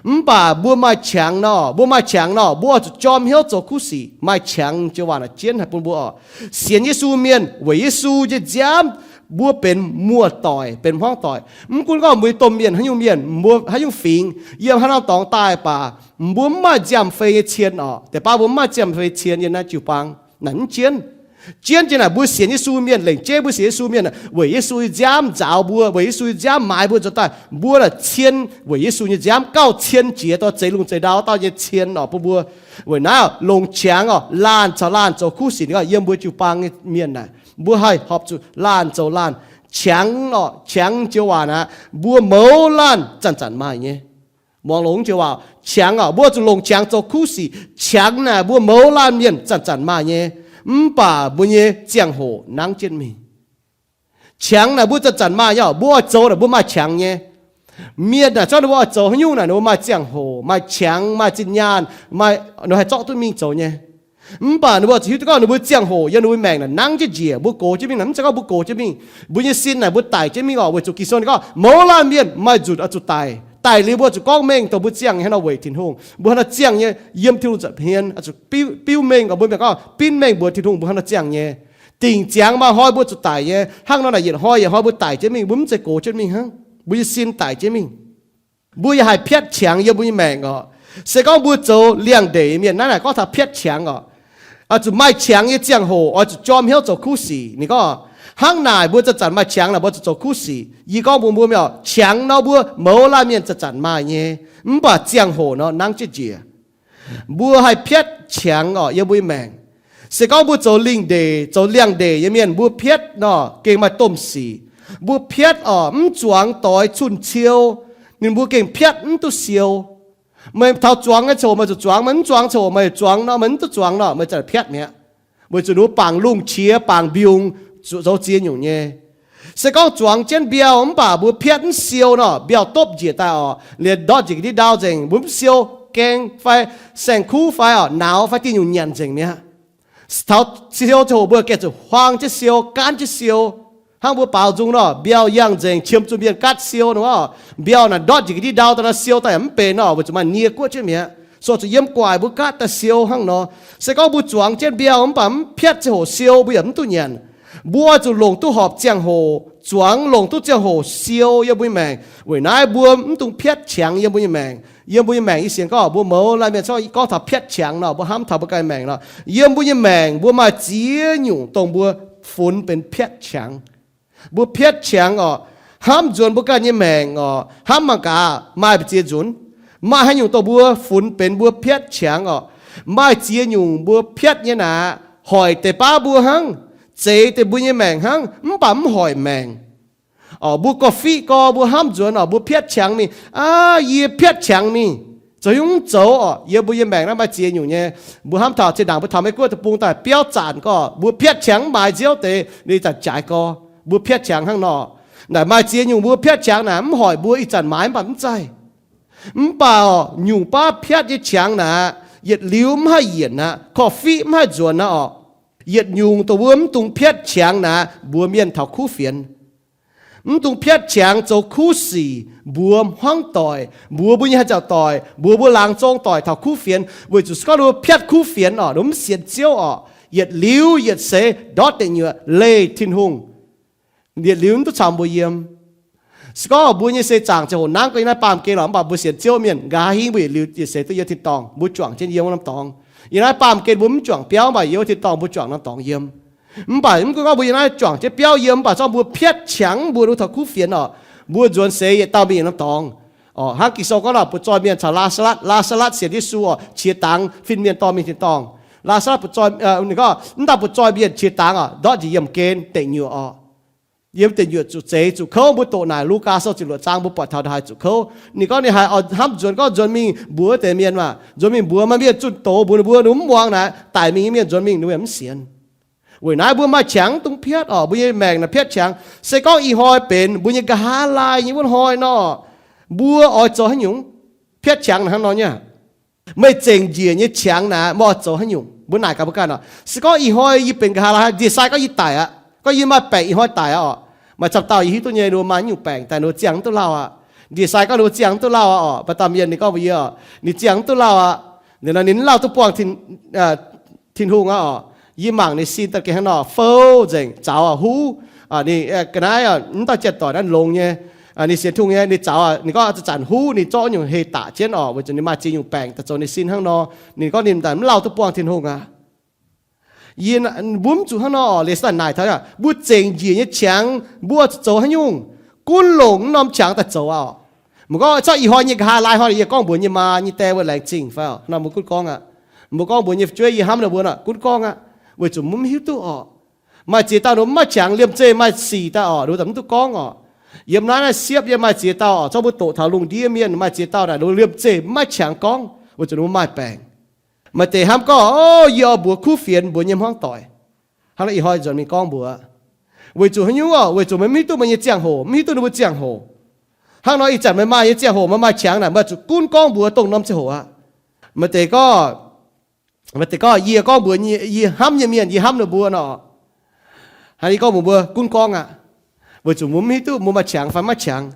Mv baac mbuo maaih qangx nor, mbuo maaih qangx nor, mbuo oix zuqc jorm hnyouv zoux kuv sic. Maaih qangx joux waac naaic jienv haic bun mbuo oc. Sienx Yesu mienh weic Yesu nyei nziaamv, mbuo benx muoz-doic, benx hmuangv doic. Mv gunv gorngv mbuo domh mienh haaix nyungc mienh, mbuo haaix nyungc fingx, yiem haaix norm dorngx daaih baac, mbuo mv maaih nziaamv-fei nyei cien oc. Deix baav mbuo mv maaih nziaamv-fei cien yiem naaiv jiu-baang naaic mv jienv. Jienv jiex naaic mbuo sienx Yesu mienh, lengc jeiv mbuo sienx Yesu mienh weic Yesu nyei nziaamv nzaaux mbuo, weic Yesu nyei nziaamv maaiz mbuo nzuonx daaih. Mbuo naaic cien weic Yesu nyei nziaamv gauh cien jiex dorh zeix lungh zeix ndau dauh nyei cien oc bun mbuo. Weic naaiv longc qangx oc, laanh caux laanh zoux kuv sic. Ninh gorngv yiem mbuo jiu-baang nyei mienh naaic, mbuo haih horpc zuqc laanh zoux laanh. Qangx oc, qangx joux waac naaic, mbuo mouz laanh zanc-zanc maaih nyei. Muangx longx joux waac, qangx oc, mbuo zuqc longc qangx zoux kuv sic. Qangx naaic mbuo mouz laanh mienh zanc-zanc maaih nyei, mv baac mbuo nyei ziangh hoc nangv jienv mingh. Qangx naaic mbuo zanc-zanc maaih nyei oc, mbuo oix zoux naaic mbuo maaih qangx nyei. Mienh naaic zorqv ninh mbuo oix zoux haaix nyungc naaic ninh mbuo maaih ziangh hoc, maaih qangx, maaih zinh nyaanh, maaih, ninh haih zorqv duqv mingh zoux nyei. Mv baac ninh mbuo zuqc hiuv duqv gorngv ninh mbuo ziangh hoc yiem ninh mbuo maengc naaic nangv jienv njiec, mbuo gox jienv mingh naaic, mv zeiz gorngv mbuo gox jienv mingh, mbuo nyei sin naaic mbuo daic jienv mingh oc. Weic zuqc Ging-Sou ninh gorngv mouz laanh mienh maaih nzutc oix zuqc daic. Daic liuz mbuo zuqc gorngv mengh dongh mbuo ziangh nyei hnangv nor weic Tin-Hungh. Mbuo hnangv nor ziangh nyei yiem Tin-Hungh nza'hmien, zuqc biuv mengh oc, mbuo mienh gorngv biuv mengh mbuox Tin-Hungh mbuo hnangv nor ziangh nyei. Dingc ziangx maaih hnoi mbuo zuqc daic nyei. Hnangv nor naaic yietc hnoi yietc hnoi mbuo daic jienv mingh, mbuo mv zeiz gox jienv mingh hnangv, mbuo nyei sin daic jienv mingh. Mbuo yaac haih piatv qangx yiem mbuo nyei maengc oc. Se gorngv mbuo zoux liangx-ndeic mienh, naaiv naaic gorngv taux piatv qangx oc. Zuqc maaih qangx nyei ziangh hoc oix zuqc jorm hnyouv zoux kuv sic. Ninh gorngv, hnangv naaic mbuo zanc-zanc maaih qangx naaic mbuo zuqc zoux kuv sic. Yie gorngv mbuox mbuo mi'aqv, qangx nor mbuo mouz laanh mienh zanc-zanc maaih nyei, mv baac ziangh hoc nor nangv jienv njiec. Mbuo haih piatv qangx oc yiem mbuo nyei maengc. Se gorngv mbuo zoux lingh ndeic, zoux liangx-ndeic nyei mienh, mbuo piatv nor gengh maaih domh sic. Mbuo piatv oc, mv zuangx doix cun-ciou, ninh mbuo gengh piatv mv duqv siou. Meih taux zuangx nyei ziangh hoc meih zuqc zuangx, meih mv zuangx ziangh hoc meih zuangx nor, meih mv duqv zuangx nor, meih zanc piatv mi'aqv. Weic zuqc ninh mbuo bangc lungh qiex bangc mbiungc, zoux ziex nyungc nyei. Se gorngv zuangx jienv mbiauh mv baac mbuo piatv mv siou nor, mbiauh dopv njiec daaih oc, liemh ndortv njiec ga'ndiev ndau nzengc, mbuo mv siou, gaeng fai saeng-kuv fai oc, nauz fai diuh nyungc nyanc nzengc mi'aqv. Taux siou ziangh hoc mbuo gengh zuqc huaang jienv siou, gaanv jienv siou. Hnangv mbuo baaux nzung nor, mbiauh yangh nzengc, qiemx zuqc mienh gaatv siou nor, mbiauh naaic ndortv njiec ga'ndiev ndau daaih nor, siou daaih yaac mv benx nor, weic zuqc maaih nie guoqv jienv mi'aqv. Sou zuqc yiem guaic mbuo gaatv daaih siou hnangv nor. Se gorngv mbuo zuangx jienv mbiauh mv baac mv piatv ziangh hoc siou, mbuo yaac mv duqv nyanc. Mbuo oix zuqc longc duqv horpc ziangh hoc, zuangx longc duqv ziangh hoc siou yiem mbuo nyei maengc. Weic naaiv mbuo mv dungx piatv qangx yiem mbuo nyei maengc. Yiem mbuo nyei maengc yie sienx gorngv mbuo mouz laanh mienh gorngv taux piatv qangx nor, mbuo hnamv taux mbuo ganh maengc nor. Yiem mbuo nyei maengc mbuo maaih ziex nyungc dongh mbuo funx benx piatv qangx. Mbuo piatv qangx orqc, hnamv nzuonx mbuo ganh nyei maengc orqc, hnamv mangc gaax maaih mbu'ziex nzunc. Maaih haaix nyungc dongh mbuo funx benx mbuo piatv qangx orqc? Maaih ziex nyungc mbuo piatv nyei naaic, hoic deix baav mbuo hnangv, zeix deix mbuo nyei maengc hnangv, mv baac mv hoic maengc. Orqc, mbuo gorngv-fiqv gorx, mbuo hnamv nzuonx orqc, mbuo piatv qangx mingh, aav, yie piatv qangx mingh, zoux haaix nyungc mv zoux orqc. Yiem mbuo nyei maengc naaiv maaih ziex nyungc nyei. Mbuo hnamv taux zinh ndaangc mbuo taux Meiv Guoqv deic-bung daaih biauv zanc gorqv, mbuo piatv qangx mv maaih nziouv deix, ninh zanc jaaix gorx, mbuo piatv qangx hnangv nor. Naaic maaih ziex nyungc mbuo piatv qangx naaic mv hoic mbuo ih zanc maaiz mv baac mv zaih. Mv baac orqc, nyungc baav piatv nyei qangx naaic, yietc liuz mv haih yienc aqv, korv-fiqv mv haih nzuonx aqv orqc. Yietc nyungc dongh mbuo mv dungx piatv qangx naaic, mbuox mienh taux kuv fienx. Mv dungx piatv qangx zoux kuv sic, mbuox hmuangv doic, mbuox mbuo nyei haaix zanc doic, mbuox mbuo laangz zong doic taux kuv fienx, weic zuqc se gorngv ninh mbuo piatv kuv fienx orqc, ninh mbuo mv sienx Ziouv orqc, yietc liuz yietc seix ndortv deic nyuoqc leih Tin-Hungh. Yietc liuz mv duqv caux mbuo yiem. Se gorngv mbuo nyei seix zaangc ziangh hoc nangv gorngv yiem naaiv baamh gen lorqc, mv baac mbuo sienx Ziouv mienh nqa'haav hingv mbuo yietc liuz yietc seix duqv yiem tin-dorngh, mbuo juangc jienv yiem wuov norm dorngx. Yiem naaiv baamh gen mbuo mv juangc biauv, mv baac yiem wuov tin-dorngh mbuo juangc norm dorngx yiem. Mv baac mv gunv gorngv mbuo yiem naaiv juangc jienv biauv yiem, mv baac zorqv mbuo piatv qangx mbuo nor taux kuv fienx orqc, mbuo nzuonx seix yietc dauh mingh norm dorngx. Orqc, hnangv Ging-Sou gorngv nor, butv-zoih mienh caux Laa^saa^latv, Laa^saa^latv sienx Yesu orqc, qiex dangx fin-mienh dorh mingh tin-dorngh. Laa^saa^latv butv-zoih, ninh gorngv mv daaih butv-zoih mienh qiex dangx orqc, ndortv njiec yiemh gen deic nyuoqc orqc. Yiem deic nyuoqc zuqc zeix zuqc kouv, mbuo doqc naaic Lugaa Sou ziepc luoqc zaang mbuo buatc taux haaix zuqc kouv. Ninh gorngv ninh haiz hnamv nzuonx gorngv nzuonx mingh mbuox deix mienh maah, nzuonx mingh mbuox maaih mienh zunh doz mbuox ninh mbuo, ninh mbuo mv muangx naaic, daic mingh nyei mienh nzuonx mingh ninh mbuo yaac mv sienx. Weic naaiv mbuo maaih qangx dungx piatv orqc, mbuo nyei maengc naaic piatv qangx. Se gorngv ih hnoi benx mbuo nyei nqa'haav laai nyei wuov hnoi nor, mbuo oix zoux haaix nyungc? Piatv qangx naaic hnangv nor nyei. Meih zengc njiec nyei qangx naaic meih oix zoux haaix nyungc? Mbuo naaic gaax mbuo ganh orqc, se gorngv ih hnoi yie benx nqa'haav laai, ndie-sai gorngv yie daic aqv, gorngv yie maaih baengc ih hnoi daic aqv orqc. Maaih camv dauh yie hiuv duqv nyei, ninh mbuo maaih nyungc baengc daaih ninh mbuo ziangh mv duqv lauh aqv. Ndie-sai gorngv ninh mbuo ziangh mv duqv lauh aqv orqc. Maaih dauh mienh ninh gorngv mbuox yie orqc, ninh ziangh mv duqv lauh aqv. Ninh, ninh mv lauh duqv buangh Tin-Hungh aqv orqc. Yie mangc ninh sin daaih gengh hnangv nor, fouv nzengc, zaux aqv, huv. Ninh ga'naaiv mv dauh janx-doic naaiv longx nyei, ninh sienx Tin-Hungh nyei, ninh zaux aqv, ninh gorngv zanc-zanc huv, ninh zorqv nyungc heh daqc jienv orqc, weic zuqc ninh maaih ziex nyungc baengc daaih zoux ninh sin hnangv nor. Ninh gorngv ninh mv lauh duqv buangh Tin-Hungh aqv. Yie, mbuo mv zuqc hnangv nor orqc. Leiz-saaix naaic taux mbuo zengc njiec nyei qangx mbuo zoux haaix nyungc? Gunv longc mv norm qangx daaih zoux aqv orqc. Mv gorngv zorqv ih hnoi nyei nqa'haav laai hnoi yie gorngv mbuox nyei maa nyei die wuov laengz zingh fai nor mbuo gunv gorngv aqv. Mbuo gorngv mbuox nyei fu'jueiv yie hnamv ninh mbuo nor gunv gorngv aqv. Weic zuqc mbuo mv hiuv duqv orqc. Maaih ziex dauh ninh mv maaih qangx, liemh zeih maaih sic daaih orqc, ninh mbuo mv duqv gorngv orqc. Yiem naaiv naaiv siepv yie maaih ziex dauh orqc, zorqv mbuo doqc taux lungh ndiev mienh maaih ziex dauh naaic ninh mbuo liemh zeih mv maaih qangx gorngv weic zuqc ninh mbuo maaih baengc. Maaih deix hnamv gorngv, o, yie oix mbuox kuv fienx, mbuox nyei hmuangv doic. Hnangv nor ih hnoi nzuonx mingh gorngv mbuox. Weic zuqc haaix nyungc orqc? Weic zuqc meih mv hiuv duqv meih nyei ziangh hoc, mv hiuv duqv ninh mbuo ziangh hoc. Hnangv nor ih zanc meih maaih nyei ziangh hoc, meih maaih qangx naaic meih zuqc gunv gorngv mbuox dongh norm ziangh hoc aqv. Maaih deix gorngv, maaih deix gorngv yie gorngv mbuox yie hnamv nyei mienh, yie hnamv ninh mbuo nor. Hnangv yie gorngv mbuox mbuo gunv gorngv aqv. Weic zuqc mbuo mv hiuv duqv mbuo maaih qangx fai maiv qangx.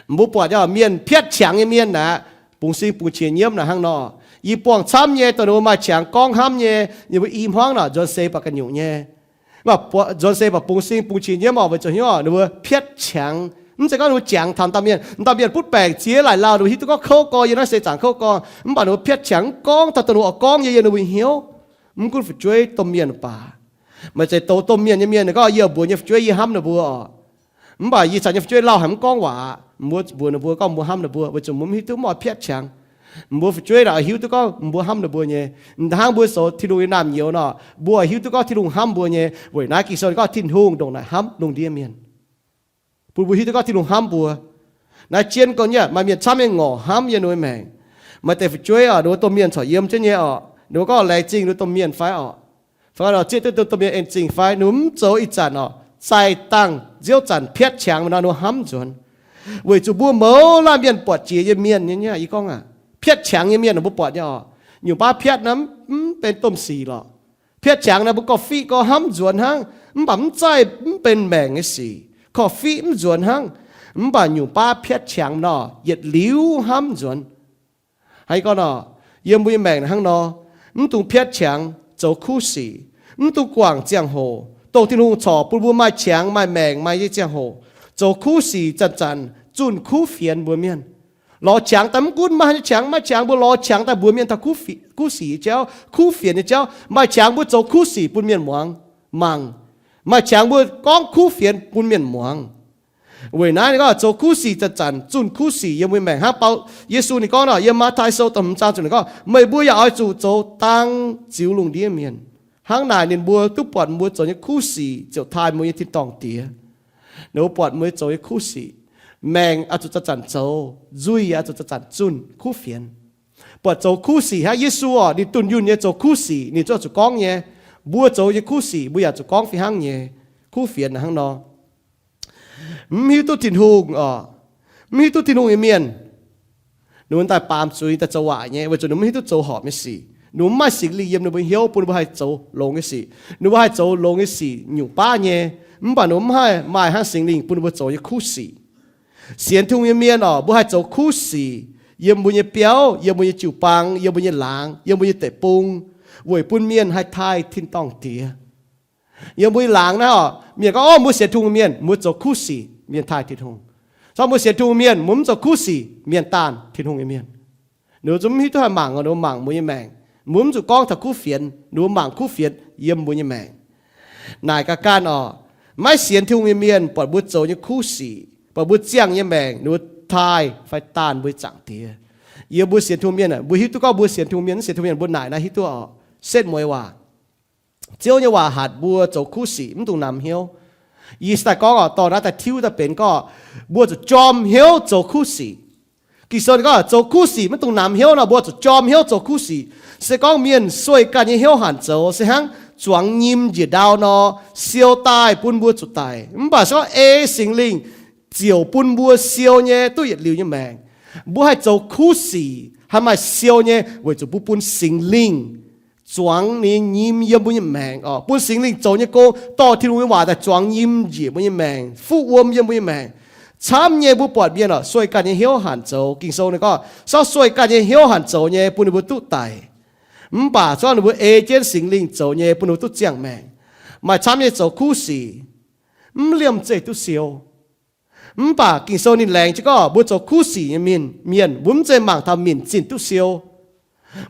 Mbuo buatc nyei mienh piatv qangx nyei mienh aeqv, bungx sing bungx qiex nyiemv naaic hnangv nor. Yie buangh camv nyei dongh ninh mbuo maaih qangx gorngv hnamv nyei, yie mbuo i hmuangv naaic nzuonx seix baac ga'nyungc nyei. Mv baac nzuonx seix baac bungx sing bungx qiex nyiemv orqc, weic zuqc hnyouv ninh mbuo piatv qangx. Mv zeiz gorngv ninh mbuo jangx taux dauh mienh, dauh mienh butv baengc ziex laaic lauh, ninh mbuo hiuv duqv gorngv kouv gorx, yiem naaiv seix zaangc kouv gorx, mv baac ninh mbuo piatv qangx mv gorngv taux dongh ninh mbuo oix gorngv nyei yiem ninh mbuo hnyouv. Mv gunv fu'jueiv domh mienh baac. Maaih zeiz douz domh mienh nyei mienh gorngv, yie mbuox nyei fu'jueiv yie hnamv ninh mbuo orqc. Mv baac yie caux nyei fu'jueiv lauh haic mv gorngv waac. Mbuo mbuox ninh mbuo gorngv mbuo hnamv ninh mbuo weic zuqc mbuo mv hiuv duqv mv oix piatv qangx. Mbuo fu'jueiv naaic hiuv duqv gorngv mbuo hnamv ninh mbuo nyei. Hnangv mbuo zoux Tin-Hungh nyei naamh nyouz nor, mbuo hiuv duqv gorngv Tin-Hungh hnamv mbuo nyei. Weic naaiv Ging-Sou gorngv Tin-Hungh ndongc naaic hnamv lungh ndiev mienh, bun mbuo hiuv duqv gorngv Tin-Hungh hnamv mbuo. Naaiv jienv gorngv nyei, maaih mienh camv nyei ngorc hnamv yiem ninh mbuo maengc. Maaih deix fu'jueiv orqc, ninh mbuo domh mienh corc yiem jienv nyei orqc, ninh mbuo gorngv laengz zingh ninh mbuo domh mienh fai orqc, fai gorngv zieqv duqv domh mienh en zingh fai, ninh mbuo mv zoux ih zanc orqc, zaih dangh nziouv zanc piatv qangx nor ninh mbuo hnamv nzuonx. Weic zuqc mbuo mouz laanh mienh buatc jiex nyei mienh nyei, yie gorngv aqv, piatv qangx nyei mienh mbuo buatc nyei orqc. Nyungc baav piatv naaiv mv benx domh sic lorqc. Piatv qangx naaiv mbuo gorngv-fiqv gorx hnamv nzuonx hnangv, mv baac mv zaih mv benx maengc nyei sic. Gorngv-fiqv mv nzuonx hnangv, mv baac nyungc baav piatv qangx nor yietc liuz hnamv nzuonx. Hnangv gorngv nor, yiem mbuo nyei maengc hnangv nor, mv dungx piatv qangx zoux kuv sic, mv dungx guangc ziangh hoc, dongh Tin-Hungh corc bun mbuo maaih qangx, maaih maengc, maaih nyei ziangh hoc, zoux kuv sic zanc-zanc zunh kuv fienx mbuo mienh. Lorz qangx daaih mv gunv maaih nyei qangx, maaih qangx mbuo lorz qangx daaih mbuox mienh taux kuv sic nyei jauv, kuv fienx nyei jauv. Maaih qangx mbuo zoux kuv sic bun mienh muangx, mangc. Maaih qangx mbuo gorngv kuv fienx bun mienh muangx. Weic naaiv ninh gorngv zoux kuv sic zanc-zanc zunh kuv sic yiem mbuo nyei maengc. Hnangv Bau, Yesu ninh gorngv nor, yiem Matv^tai Sou da'hmz zaang ziepc ninh gorngv, meih mbuo yaac oix zuqc zoux dang ziux lungh ndiev mienh. Hnangv naaic ninh mbuo duqv buatc mbuo zoux nyei kuv sic ziouc taaih mbuo nyei tin-dorngh Diex. Ninh mbuo buatc mbuo zoux nyei kuv sic, maengc oix zuqc zanc-zanc zoux, nzuih oix zuqc zanc-zanc zunh kuv fienx. Buatc zoux kuv sic hnangv Yesu orqc, ninh dunh yunh nyei zoux kuv sic, ninh zuqc zuqc gorngv nyei. Mbuo zoux nyei kuv sic mbuo yaac zuqc gorngv fih hnangv nyei. Kuv fienx hnangv nor. Mv hiuv duqv Tin-Hungh orqc, mv hiuv duqv Tin-Hungh nyei mienh, ninh mbuo daaih baamz zuiz daaih zoux waaic nyei, weic zuqc ninh mv hiuv duqv zoux horpc nyei sic. Ninh mbuo mv maaih Singx Lingh yiem ninh mbuo hnyouv bun ninh mbuo haih zoux longx nyei sic. Ninh mbuo haih zoux longx nyei sic nyungc baav nyei, mv baac ninh mbuo mv haih maaih hnangv Singx Lingh bun ninh mbuo zoux nyei kuv sic. Sienx Tin-Hungh nyei mienh orqc, mbuo haih zoux kuv sic yiem mbuo nyei biauv, yiem mbuo nyei jiu-baang, yiem mbuo nyei laangz, yiem mbuo nyei deic-bung, weic bun mienh haih taaih tin-dorngh Diex. Yiem mbuo nyei laangz naaiv orqc, mienh gorngv, Orv, mbuo sienx Tin-Hungh mienh, mbuo zoux kuv sic, mienh taaih Tin-Hungh. Caux mbuo sienx Tin-Hungh mienh, mbuo mv zoux kuv sic, mienh daanh Tin-Hungh nyei mienh. Ninh mbuo zungv mv hiuv duqv haih mangc, ninh mbuo mangc mbuo nyei maengc. Mbuo mv zuqc gorngv taux kuv fienx, ninh mbuo mangc kuv fienx yiem mbuo nyei maengc. Naaic ga'ganh orqc, maiv sienx Tin-Hungh nyei mienh buatc mbuo zoux nyei kuv sic, buatc mbuo ziangh nyei maengc, ninh mbuo taaih fai daanh mbuo nyei Zaangc Diex. Yiem mbuo sienx Tin-Hungh mienh, mbuo hiuv duqv gorngv mbuo sienx Tin-Hungh mienh, mv sienx Tin-Hungh mienh mbuo naaic naaiv hiuv duqv orqc. Setv mueiz waac, Setv mueiz waac hatc mbuo zoux kuv sic mv dungx namx hnyouv. Yie se daaih gorngv orqc, dorh naaiv daaih tiuv daaih benx gorngv mbuo zuqc jorm hnyouv zoux kuv sic. Ging-Sou ninh gorngv zoux kuv sic maiv dungx namx hnyouv nor, mbuo zuqc jorm hnyouv zoux kuv sic. Se gorngv mienh sueih ganh nyei hnyouv hanc zoux, se hnangv zuangx nyim njiec ndau nor, siou daaih bun mbuo zuqc daic. Mv baac se gorngv ei Singx Lingh ziouc bun mbuo siou nyei duqv yietc liuz nyei maengc. Mbuo haih zoux kuv sic, haih maaih siou nyei, weic zuqc mbuo bun Singx Lingh zuangx ninh nyei nyim yiem mbuo nyei maengc orqc. Bun Singx Lingh zoux nyei gong, dorh Tin-Hungh nyei waac daaih zuangx nyim njiec mbuo nyei maengc, fuqv wuom yiem mbuo nyei maengc. Camv nyei mbuo buatc mienh orqc, sueih ganh nyei hnyouv hanc zoux. Ging-Sou ninh gorngv, se gorngv sueih ganh nyei hnyouv hanc zoux nyei, bun ninh mbuo duqv daic. Mv baac se gorngv ninh mbuo ei jienv Singx Lingh zoux nyei, bun ninh mbuo duqv ziangh maengc. Maaih camv nyei zoux kuv sic, mv liemh zeih duqv siou. Mv baac Ging-Sou ninh laengz jienv gorngv mbuo zoux kuv sic nyei mienh, mienh mbuo mv zeiz mangc taux minc zinh duqv siou.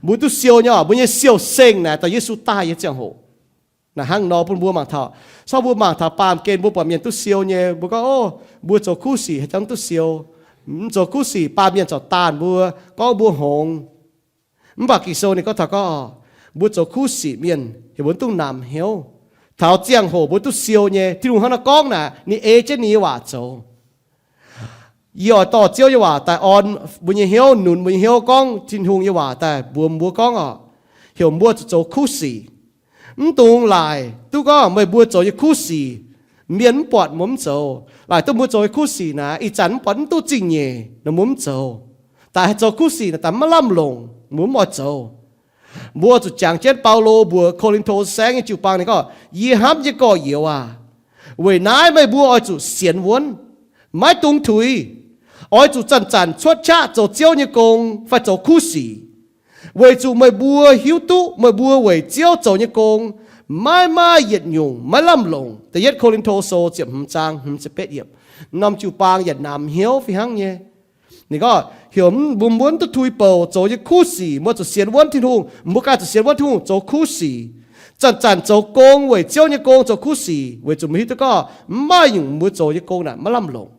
Mbuo duqv siou nyei orqc, mbuo nyei siou-seng naaic daaih Yesu daaih nyei ziangh hoc. Naaic hnangv nor bun mbuo mangc taux. Se gorngv mbuo mangc taux baamh gen mbuo buatc mienh duqv siou nyei, mbuo gorngv, Ov, mbuo zoux kuv sic haaix jangx duqv siou. Mv zoux kuv sic baamh mienh corc daanh mbuo, gorngv mbuo hngongx. Mv baac Ging-Sou ninh gorngv taux gorngv, mbuo zoux kuv sic mienh heuc mbuo mv dungx namx hnyouv. Taux ziangh hoc mbuo duqv siou nyei. Tin-Hungh hnangv naaiv gorngv naaic, ninh ei jienv ninh nyei waac zoux. Yie oix dorh Ziouv nyei waac daaih orn mbuo nyei hnyouv, nunc mbuo nyei hnyouv, gorngv Tin-Hungh nyei waac daaih mbuox mbuo gorngv orqc, heuc mbuo zuqc zoux kuv sic. Mv dungx laaic duqv gorngv meih mbuo zoux nyei kuv sic, mienh mv buatc mbuo mv zoux. Laaic duqv mbuo zoux nyei kuv sic naaic, ih zanc mv buatc mv duqv zingh nyeic nor mbuo mv zoux. Daaih haih zoux kuv sic naaic daaih maiv lamh longc, mbuo mv oix zoux. Mbuo zuqc jangx jienv Baulo mbuox Ko^lin^to saengv nyei jiu-baang ninh gorngv, yie hnamv nyei gorx-youz aac, weic naaiv meih mbuo oix zuqc sienx wuonv, maiv dungx tuix. Oix zuqc zanc-zanc cuotv qaqv zoux Ziouv nyei gong fai zoux kuv sic, weic zuqc meih mbuo hiuv duqv meih mbuo weic Ziouv zoux nyei gong maiv maaih yietc nyungc maiv lamh longc. Da'yietv Ko^lin^to Sou ziepc hmz zaang hmz ziepc betv yiemc. Norm jiu-baang yaac namx hnyouv fih hnangv nyei. Ninh gorngv heuc mbuo mv duqv tuix bouc zoux nyei kuv sic, mbuo zuqc sienx wuonv Tin-Hungh, mbuo ganh zuqc sienx wuonv Tin-Hungh zoux kuv sic. Zanc-zanc zoux gong weic Ziouv nyei gong zoux kuv sic, weic zuqc mbuo hiuv duqv gorngv mv maaih nyungc mbuo zoux nyei gong naaic maiv lamh longc.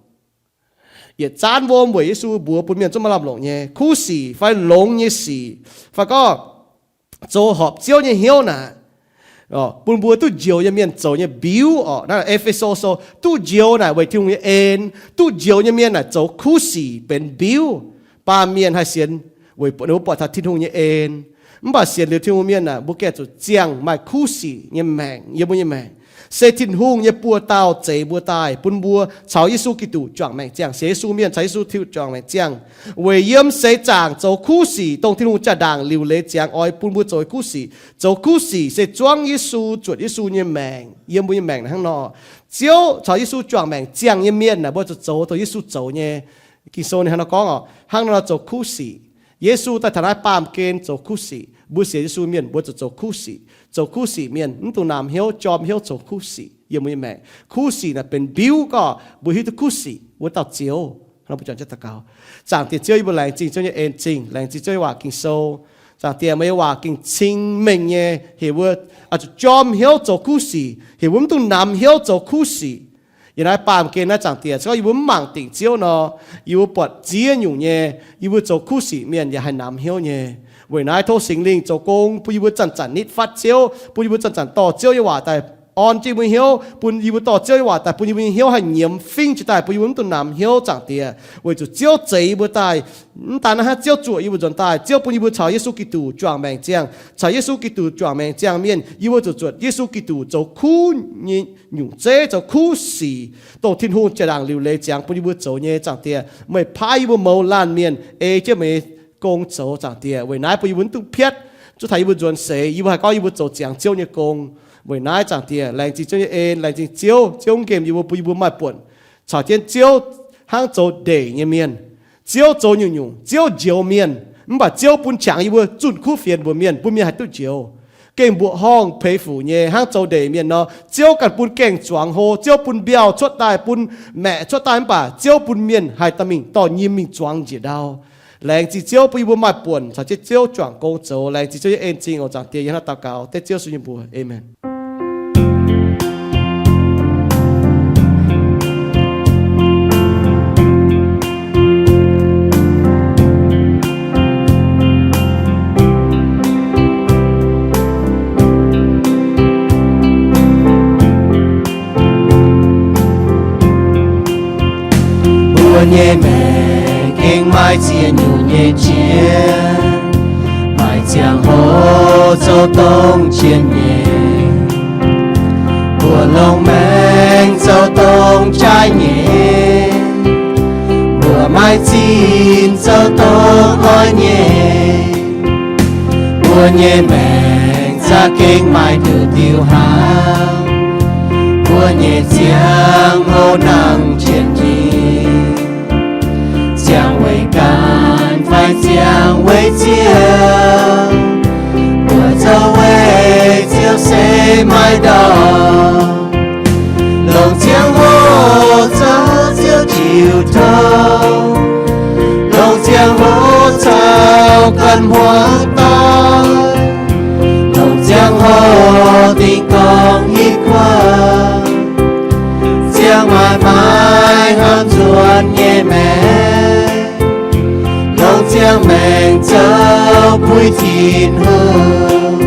Yietc zaanv wuom weic Yesu mbuox bun mienh zungv maiv lamh longc nyei. Kuv sic fai longx nyei sic, fai gorngv zoux horpc Ziouv nyei hnyouv naaic, bun mbuo duqv njoux nyei mienh zoux nyei mbiuv orqc. Naaiv E^fe^so Sou, duqv njoux naaic weic Tin-Hungh nyei en. Duqv njoux nyei mienh naaic zoux kuv sic benx mbiuv. Baamh mienh haih sienx weic ninh mbuo buatc taux Tin-Hungh nyei en. Mv baac sienx liuz Tin-Hungh mienh aah, mbuo gengh zuqc ziangh maaih kuv sic nyei maengc yiem mbuo nyei maengc. Se Tin-Hungh nyei buoz-dauh zeix mbuo daaih bun mbuo caux Yesu Giduc juangc maengc ziangh. Sienx Yesu mienh caux Yesu Giduc juangc maengc ziangh weic yiem seix zaangc zoux kuv sic, dongh Tin-Hungh jaa-ndaangc liuc leiz ziangx oix bun mbuo zoux kuv sic. Zoux kuv sic se zuangv Yesu, zuotc Yesu nyei maengc yiem mbuo nyei maengc hnangv nor. Ziouv caux Yesu juangc maengc ziangh nyei mienh aah, mbuo zuqc zoux dongh Yesu zoux nyei. Ging-Sou ninh hnangv nor gorngv oc, hnangv nor zoux kuv sic. Yesu daaih taux naaiv baamh gen zoux kuv sic. Mbuo sienx Yesu mienh mbuo zuqc zoux kuv sic. Zoux kuv sic mienh mv dungx namx hnyouv, jorm hnyouv zoux kuv sic yiem mbuo nyei maengc. Kuv sic naaic benx mbiuv gorqv mbuo hiuv duqv kuv sic wuov dauh Ziouv. Zaangc Diex Ziouv, yie mbuo laengz zingh Ziouv nyei en zingh, laengz zingh Ziouv nyei waac Ging-Sou. Zaangc Diex, meih nyei waac gengh cing-mengh nyei, heuc mbuo zuqc jorm hnyouv zoux kuv sic, heuc mbuo mv dungx namx hnyouv zoux kuv sic. Yiem naaiv baamh gen naaiv, Zaangc Diex, se gorngv yie mbuo mv mangc dingc Ziouv nor, yie mbuo buatc ziex nyungc nyei, yie mbuo zoux kuv sic mienh yaac haih namx hnyouv nyei. Weic naaiv tov Singx Lingh zoux gong bun yie mbuo zanc-zanc nitv fatv Ziouv, bun yie mbuo zanc-zanc dorh Ziouv nyei waac daaih orn jienv yie mbuo hnyouv, bun yie mbuo dorh Ziouv nyei waac daaih bun yie mbuo nyei hnyouv haih nyiemz fingx jiez daaih, bun yie mbuo mv dungx namx hnyouv, Zaangc Diex. Weic zuqc Ziouv zeix yie mbuo daaih, mv daan naaiv hnangv, Ziouv zuoqc yie mbuo nzuonx daaih, Ziouv bun yie mbuo caux Yesu Giduc juangc maengc ziangh. Caux Yesu Giduc juangc maengc ziangh mienh, yie mbuo zuqc zuotc Yesu Giduc zoux kuv nyei nyungc zeiv, zoux kuv sic, dongh Tin-Hungh jaa-ndaangc liuc leiz ziangx bun yie mbuo zoux nyei, Zaangc Diex. Meih paaiv yie mbuo mouz laanh mienh ei jienv meih nyei gong zoux, Zaangc Diex. Weic naaiv bun yie mbuo mv dungx piatv. Zuov taux yie mbuo nzuonx seix, yie mbuo haih gorngv yie mbuo zoux ziangx Ziouv nyei gong. Weic naaiv, Zaangc Diex, laengz zingh Ziouv nyei en, laengz zingh Ziouv. Ziouv nqemh yie mbuo, bun yie mbuo maaih buonc caux jienv Ziouv hnangv zoux ndeic nyei mienh. Ziouv zoux nyungc-nyungc, Ziouv njoux mienh, mv baac Ziouv bun qangx yie mbuo zunh kuv fienx mbuox mienh, bun mienh haih duqv njoux. Gengh mbuoqc horngh peix fuc nyei hnangv zoux ndeic mienh nor, Ziouv ganh bun gaengh zuangx hlo, Ziouv bun mbiauh cuotv daaih, bun maeqc cuotv daaih, mv baac Ziouv bun mienh haih dorh mingh, dorh nyim mingh zuangx njiec ndau. Laengz zingh Ziouv bun yie mbuo maaih buonc caux jienv Ziouv juangc gong zoux. Laengz zingh Ziouv nyei en zingh oc, Zaangc Diex. Yie hnangv daux gaux dengv Ziouv Yesu nyei mbuox. Aamen. Mbuo nyei maengc gengh maaih ziex nyungc nyei jiex, maaih ziangh hoc zoux dongh jiex nyei. Mbuo longc maengc zoux dongh jaaix nyei, mbuo maaih zinh zoux dongh oix nyei. Mbuo nyei maengc za'gengh maaih nduqc diuh hnaangx, mbuo nyei ziangh hoc nangc jiex nyei. Ziangh weic ganh fai ziangh weic Ziouv, mbuo zoux weic Ziouv se maaih ndortv. Longc ziangh hoc zoux Ziouv jiu tong, longc ziangh hoc caux ganh hmuangx doic, longc ziangh hoc dingh gorngv hitv kuonx, ziangh maaih maaiz hnamv nzuonx nyei maengc, longc ziangh maengc zoux puix Tin-Hungh,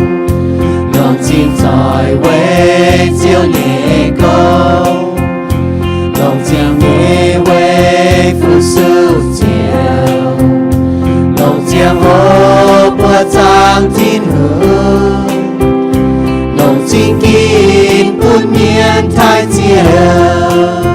longc zingh zoih weic Ziouv nyei gong, longc zingh nyei weic fu-sux Ziouv, longc ziangh hoc buoqc zaangc Tin-Hungh, longc zingh ginv bun mienh taaih Ziouv.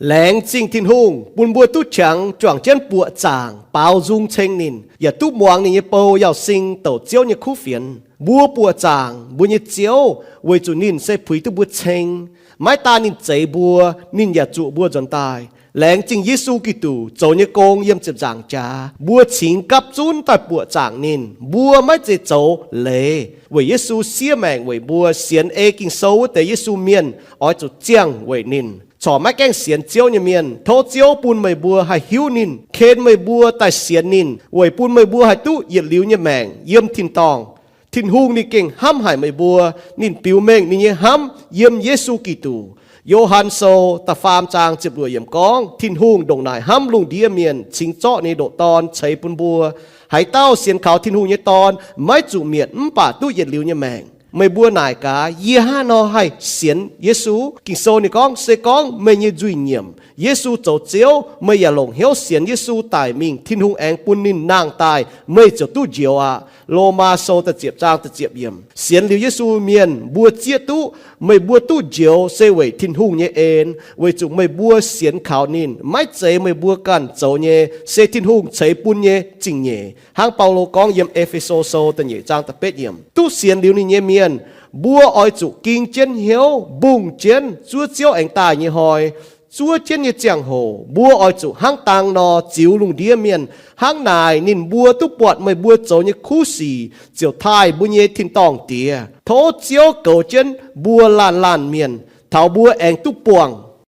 Laengz zingh Tin-Hungh bun mbuo duqv qangx juangc jienv buoqc zaangc baaux nzung ceng ninh, yaac duqv muangx ninh nyei bou Yauz Sing douc Ziouv nyei kuv fienx. Mbuo buoqc zaangc mbuo nyei Ziouv weic zuqc ninh se puix duqv mbuo ceng. Maiv daan ninh zeix mbuo, ninh yaac zuqc mbuo nzuonx daaih. Laengz zingh Yesu Giduc zoux nyei gong yiem ziepc nzaangc jaax, mbuo cingx gapv zunv daaih buoqc zaangc ninh. Mbuo maiv zeiz zoux leiz, weic Yesu siev maengc weic mbuo, sienx ei Ging-Sou wuov deix Yesu mienh oix zuqc ziangh weic ninh. Corc maiv gaengh sienx Ziouv nyei mienh, tov Ziouv bun meih mbuo haih hiuv ninh, ken meih mbuo daaih sienx ninh, weic bun meih mbuo haih duqv yietc liuz nyei maengc yiem tin-dorngh. Tin-Hungh ninh gengh hnamv haic meih mbuo. Ninh biux mengh ninh nyei hnamv yiem Yesu Giduc. Yo^han Sou da'faam zaang ziepc luoqc yiemc gorngv, Tin-Hungh ndongc naaic hnamv lungh ndiev mienh, cingx zorqv ninh nyei ndoqc Dorn ceix bun mbuo. Haaix dauh sienx kaux Tin-Hungh nyei Dorn maiv zuqc mietc, mv baac duqv yietc liuz nyei maengc. Meih mbuo naaic gaax, yie hnangv haaix nor haih sienx Yesu? Ging-Sou ninh gorngv, se gorngv meih nyei nzuih nyiemc, Yesu zoux Ziouv, meih yaac longc hnyouv sienx Yesu daic mingh, Tin-Hungh aengx bun ninh nangh daaih, meih ziouc duqv njoux aqv. Lomaa Sou da'ziepc zaang da'ziepc yiemc. Sienx liuz Yesu mienh mbuo zieqv duqv meih mbuo duqv njoux se weic Tin-Hungh nyei en, weic zuqc meih mbuo sienx kaux ninh, maiv zeiz meih mbuo ganh zoux nyei, se Tin-Hungh ceix bun nyei zingh nyeic. Hnangv Baulo gorngv yiem E^fe^so Sou da'nyeic zaang da'betv yiemc. Duqv sienx liuz ninh nyei mienh, mbuo oix zuqc ging jienv hnyouv, mbungh jienv zuov Ziouv aengx daaih nyei hnoi, zuov jienv nyei ziangh hoc, mbuo oix zuqc hnangv dang nor ziux lungh ndiev mienh. Hnangv naaic ninh mbuo duqv buatc meih mbuo zoux nyei kuv sic ziouc taaih mbuo nyei tin-dorngh Diex. Tov Ziouv goux jienv mbuo laanh laanh mienh taux mbuo aengx duqv buangh.